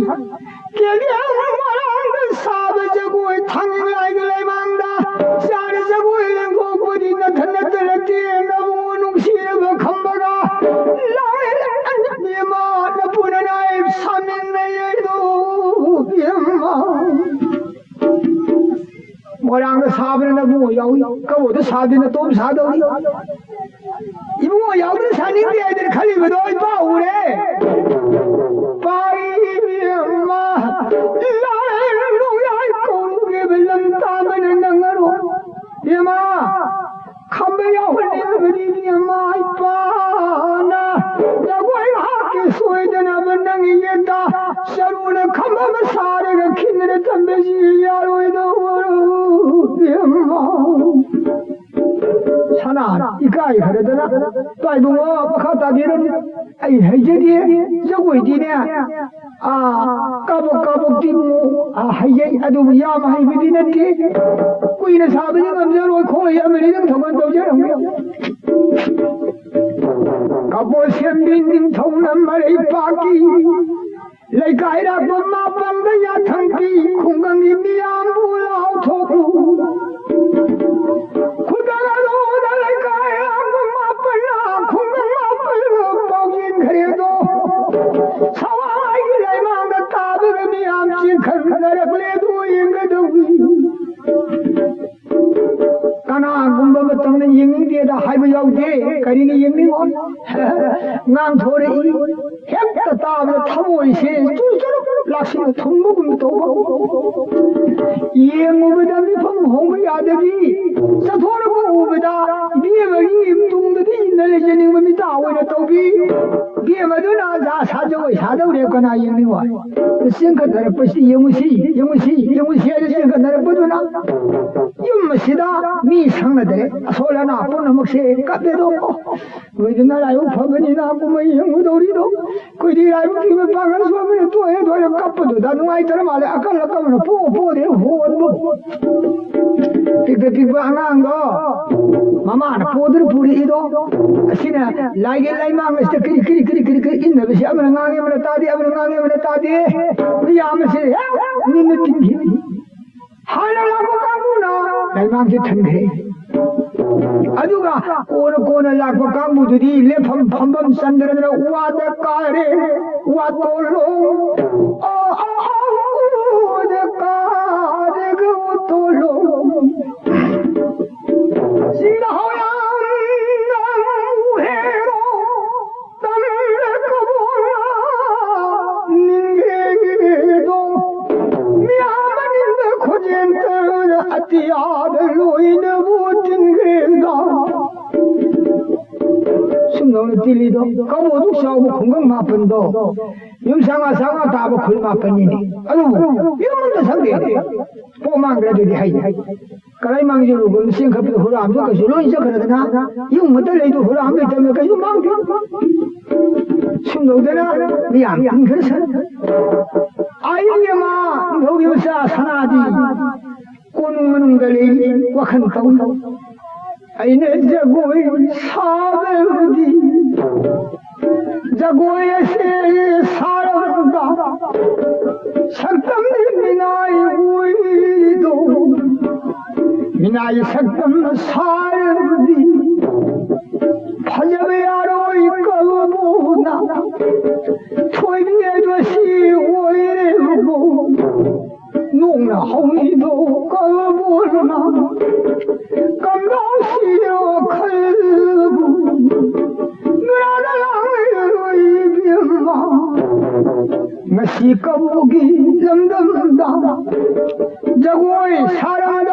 ꯀꯦꯕꯤ ꯃꯣꯏꯔꯥꯡꯗ ꯁꯥꯕ ꯖꯒꯣꯏ ꯊꯥꯡꯖꯤꯡ ꯂꯥꯏꯒꯤ ꯂꯩꯃꯥꯡꯗ ꯆꯥꯔ ꯖꯒꯣꯏ ꯂꯦꯡꯊꯣꯛꯄꯗꯤ ꯅꯊꯟ ꯅꯠꯇ ꯅꯠꯇꯦ ꯅꯕꯨꯡ ꯅꯨꯡꯁꯤꯔꯕ ꯈꯝꯕꯒ ꯂꯥꯏ ꯏꯃꯥ ꯅꯄꯨꯅ ꯅꯥꯏ ꯁꯥꯃꯤꯟꯅꯩ ꯑꯩꯗꯣ ꯏꯃꯥ꯫ ꯃꯣꯏꯔꯥꯡꯗ ꯁꯥꯕꯅ ꯅꯕꯨꯡꯉꯣ ꯌꯥꯎꯏ, ꯀꯕꯣꯗ ꯁꯥꯗꯦ ꯅꯇꯣꯝ ꯁꯥꯗꯧꯔꯤ꯫ ꯏꯕꯨꯡꯉꯣ ꯌꯥꯎꯗꯅ ꯁꯥꯅꯤꯡꯗꯦ ꯍꯥꯏꯗꯅ ꯈꯜꯂꯤꯕꯗꯣ ꯑꯩ ꯄꯥꯎ ꯎꯔꯦ꯫ ꯄꯥꯏ ꯏꯕꯦꯝꯃ, ꯂꯥꯏ ꯅꯣꯡꯌꯥꯏ ꯀꯧꯔꯨꯒꯦꯕ ꯂꯝ ꯇꯥꯕꯅ ꯅꯪꯉꯔꯣꯏ꯫ ꯏꯃꯥ, ꯈꯝꯕ ꯌꯥꯎꯍꯟꯅꯤꯡꯕꯗꯤ ꯏꯃꯥ ꯏꯄꯥꯅ ꯖꯒꯣꯏ ꯍꯥꯞꯀꯦ ꯁꯣꯏꯗꯅꯕ ꯅꯪꯒꯤ ꯌꯦꯠꯇ ꯆꯔꯨꯅ ꯈꯝꯕ ꯑꯃ ꯁꯥꯔꯒ ꯈꯤꯟꯗꯅ ꯊꯝꯕꯁꯤ ꯌꯥꯔꯣꯏꯗꯧꯕꯔꯣ ꯏꯃꯥ? ꯁꯅꯥ ꯏꯀꯥꯏ ꯈꯔꯗꯅ ꯇꯥꯏꯕꯨꯡꯉꯣ ꯃꯈꯥ ꯇꯥꯕꯤꯔꯅꯨ꯫ ꯑꯩ ꯍꯩꯖꯗꯦ ꯖꯒꯣꯏꯗꯤꯅꯦ꯫ ꯑꯥ, ꯀꯥꯕꯛ ꯀꯥꯕꯛꯇꯤ ꯑꯃꯨꯛ, ꯑꯥ, ꯍꯩꯖꯩ, ꯑꯗꯨꯕꯨ ꯌꯥꯝ ꯍꯩꯕꯗꯤ ꯅꯠꯇꯦ꯫ ꯀꯨꯏꯅ ꯁꯥꯕꯗꯤ ꯉꯝꯖꯔꯣꯏ, ꯈꯣꯡꯂꯩ ꯑꯃꯅꯤ ꯑꯗꯨꯝ ꯊꯧꯒꯜ ꯇꯧꯖꯔꯝꯒꯦ꯫ ꯀꯕꯣ ꯁꯦꯝꯕꯤ ꯅꯤꯡꯊꯧꯅ ꯃꯔꯩ ꯄꯥꯛꯏ꯫ ꯂꯩꯀꯥꯏ ꯔꯥꯛꯄ ꯃꯥꯄꯟꯗ ꯌꯥꯊꯪ ꯄꯤ, ꯈꯨꯡꯒꯪꯒꯤ ꯃꯤꯌꯥꯝꯕꯨ ꯂꯥꯎꯊꯣꯛꯎ꯫ ꯈꯨꯗꯛ ꯑꯗꯨꯗ ꯂꯩꯀꯥꯏ ꯔꯥꯛꯄ ꯃꯥꯄꯟꯅ ꯈꯨꯡꯒꯪ ꯃꯥꯄꯟꯗ ꯄꯥꯎꯖꯦꯟꯈ꯭ꯔꯦꯗꯣ꯫ ꯁꯋꯥꯏꯒꯤ ꯂꯩꯃꯥꯡꯗ ꯇꯥꯕꯒ ꯃꯤꯌꯥꯝ ꯆꯦꯟꯈꯠꯅꯔꯛꯂꯦ ꯑꯗꯨ ꯌꯦꯡꯒꯗꯧꯔꯤ꯫ ꯀꯅꯥꯒꯨꯝꯕ ꯃꯇꯝꯗ ꯌꯦꯡꯅꯤꯡꯗꯦꯗ ꯍꯥꯏꯕ ꯌꯥꯎꯗꯦ꯫ ꯀꯔꯤꯒꯤ ꯌꯦꯡꯅꯤꯡꯉꯣꯏ? ꯉꯥꯡꯊꯣꯔꯛꯏ꯫ ꯍꯦꯛꯇ ꯇꯥꯕꯗ ꯊꯃꯣꯏꯁꯦ ꯆꯨꯔꯨꯞ ꯆꯨꯔꯨꯞ ꯂꯥꯛꯁꯤꯟꯅ ꯊꯨꯝꯕꯒꯨꯝ ꯇꯧꯕ꯫ ꯌꯦꯡꯉꯨꯕꯗ ꯃꯤꯐꯝ ꯍꯣꯡꯕ ꯌꯥꯗꯕꯤ꯫ ꯆꯠꯊꯣꯔꯛꯄ ꯎꯕꯗ ꯏꯕꯦꯝꯃꯒꯤ ꯇꯨꯡꯗꯗꯤ ꯏꯟꯅ ꯂꯩꯖꯅꯤꯡꯕ ꯃꯤꯇꯥ ꯑꯣꯏꯅ ꯇꯧꯕꯤ꯫ ꯏꯕꯦꯝꯃꯗꯨꯅ ꯑꯖꯥ ꯁꯥꯖꯒꯣꯏ ꯁꯥꯗꯧꯔꯦ ꯀꯅꯥ ꯌꯦꯡꯅꯤꯡꯉꯣꯏ? ꯆꯤꯡꯈꯠꯅꯔꯛꯄꯁꯤ ꯌꯦꯡꯉꯨꯁꯤ, ꯌꯦꯡꯉꯨꯁꯤ, ꯌꯦꯡꯉꯨꯁꯤ ꯍꯥꯏꯅ ꯆꯤꯡꯈꯠꯅꯔꯛꯄꯗꯨꯅ ꯌꯨꯝ ꯑꯁꯤꯗ ꯃꯤ ꯁꯪꯅꯗ꯭ꯔꯦ꯫ ꯑꯁꯣꯜ ꯑꯅꯥ ꯄꯨꯝꯅꯃꯛꯁꯦ ꯀꯞꯄꯦꯗꯣ꯫ ꯑꯣꯏꯗꯅ ꯂꯥꯏꯕꯛ ꯐꯕꯅꯤꯅ ꯀꯨꯝꯍꯩ ꯌꯦꯡꯉꯨꯗꯧꯔꯤꯗꯣ꯫ ꯑꯩꯈꯣꯏꯗꯤ ꯂꯥꯏꯕꯛꯀꯤ ꯃꯄꯥꯡꯒꯜ ꯁꯣꯟꯕꯅ ꯇꯣꯛꯑꯦ, ꯇꯣꯛꯑꯦ, ꯀꯞꯄꯗꯨꯗ ꯅꯨꯡꯉꯥꯏꯇ꯭ꯔ ꯃꯥꯜꯂꯦ꯫ ꯑꯀꯜ ꯑꯀꯜꯕꯅ ꯄꯣ ꯄꯣꯗꯦ ꯍꯣꯟꯕ꯫ ꯄꯤꯛꯇ ꯄꯤꯛꯄ ꯑꯉꯥꯡꯗꯣ ꯃꯃꯥꯅ ꯄꯣꯗꯨꯅ ꯄꯨꯔꯛꯏꯗꯣ, ꯑꯁꯤꯅ ꯂꯥꯏꯒꯤ ꯂꯩꯃꯥꯡ ꯑꯁꯤꯗ ꯀꯔꯤ ꯀꯔꯤ ꯀꯔꯤ ꯀꯔꯤ ꯀꯔꯤ ꯏꯟꯅꯕꯁꯤ ꯑꯃꯅ ꯉꯥꯡꯉꯤ ꯑꯃꯅ ꯇꯥꯗꯦ, ꯑꯃꯅ ꯉꯥꯡꯉꯤ ꯑꯃꯅ ꯇꯥꯗꯦ꯫ ꯃꯌꯥꯝ ꯑꯁꯤ ꯍꯦꯛ ꯅꯤꯡꯅ ꯇꯤꯟꯈꯤ꯫ ꯍꯥꯟꯅ ꯂꯥꯛꯄ ꯀꯥꯡꯕꯨꯅ ꯂꯩꯃꯥꯡꯁꯤ ꯊꯟꯈ꯭ꯔꯦ꯫ ꯑꯗꯨꯒ ꯀꯣꯟꯅ ꯀꯣꯟꯅ ꯂꯥꯛꯄ ꯀꯥꯡꯕꯨꯗꯨꯗꯤ ꯂꯦꯞꯐꯝ ꯐꯝꯐꯝ ꯆꯟꯗ꯭ꯔꯗꯅ ꯋꯥꯗ ꯀꯥꯔꯦ, ꯋꯥ ꯇꯣꯜꯂꯣ꯫ ꯑ, ꯑ, ꯑ, ꯋꯥꯗ ꯀꯥꯔꯒ ꯋꯥ ꯇꯣꯜꯂꯣ꯫ ꯆꯤꯡꯗ ꯍꯧꯔꯥꯡꯅ ꯎꯍꯦꯔꯣ꯫ ꯇꯝꯂꯀꯕꯣꯂ ꯅꯤꯡꯒꯦꯗꯣ ꯃꯤꯌꯥꯝ ꯃꯅꯤꯡꯗ ꯈꯣꯟꯖꯦꯜ ꯇꯥꯔ ꯑꯇꯤꯌꯥꯗ ꯂꯣꯏꯅꯕꯨ ꯇꯤꯟꯒꯦꯗ꯫ ꯁꯨꯝꯗꯧꯅ ꯇꯤꯜꯂꯤꯗꯣ ꯀꯕꯣꯛ ꯑꯗꯨꯛ ꯆꯥꯎꯕ ꯈꯨꯡꯒꯪ ꯃꯥꯄꯟꯗꯣ ꯌꯨꯝ ꯁꯥꯉꯥ ꯁꯥꯉꯥ ꯇꯥꯕ ꯈꯨꯜ ꯃꯥꯄꯟꯅꯤꯅꯦ꯫ ꯑꯗꯨꯕꯨ ꯌꯨꯝ ꯑꯃꯇ ꯁꯪꯗꯦ꯫ ꯄꯣꯛ ꯃꯥꯡꯈ꯭ꯔꯦ ꯑꯗꯨꯗꯤ ꯍꯩ꯫ ꯀꯔꯥꯏ ꯃꯥꯡꯖꯔꯨꯕ ꯃꯁꯤꯡ ꯈꯛꯇ ꯍꯨꯔꯥꯟꯕ ꯀꯩꯁꯨ ꯂꯣꯏ ꯆꯠꯈ꯭ꯔꯗꯅ ꯌꯨꯝ ꯑꯃꯇ ꯂꯩꯗꯨ ꯍꯨꯔꯥꯟꯕ ꯂꯩꯇꯕꯅ ꯀꯩꯁꯨ ꯃꯥꯡꯗꯦ꯫ ꯁꯨꯝ ꯇꯧꯗꯅ ꯃꯤꯌꯥꯝ ꯇꯤꯟꯈ꯭ꯔꯁꯅꯨ꯫ ꯑꯥꯏ ꯑꯃ ꯅꯤꯡꯊꯧꯒꯤ ꯃꯆꯥ ꯁꯅꯥꯗꯤ ꯀꯣꯅꯨꯡ ꯃꯅꯨꯡꯗ ꯂꯩꯔꯤ ꯋꯥꯈꯜ ꯇꯧꯏ꯫ ꯑꯩꯅ ꯖꯒꯣꯏ ꯁꯥꯕꯕꯨꯗꯤ ꯖꯒꯣꯏ ꯑꯁꯤ ꯁꯥꯔꯝꯕ ꯁꯛꯇꯝꯗꯤ ꯃꯤꯅꯥꯏ ꯑꯣꯏꯔꯤꯗꯣ ꯃꯤꯅꯥꯏ ꯁꯛꯇꯝ ꯁꯥꯔꯕꯗꯤ ꯐꯖꯕ ꯌꯥꯔꯣꯏ ꯀꯧꯕꯅ ꯊꯣꯏꯕꯤ ꯑꯗꯣ ꯁꯤ ꯑꯣꯏꯔꯦꯕꯣ ꯅꯣꯡꯅ ꯍꯧꯔꯤꯗꯣ ꯀꯧꯕꯅ ꯀꯝꯗꯧꯁꯤꯔꯣ ꯈꯜꯕꯨ ꯅꯨꯔꯥꯗ ꯂꯥꯡꯂꯣꯏ ꯏꯕꯦꯝꯃ ꯉꯁꯤ ꯀꯧꯕꯒꯤ ꯂꯝꯗꯝꯗ ꯖꯒꯣꯏ ꯁꯥꯔꯝ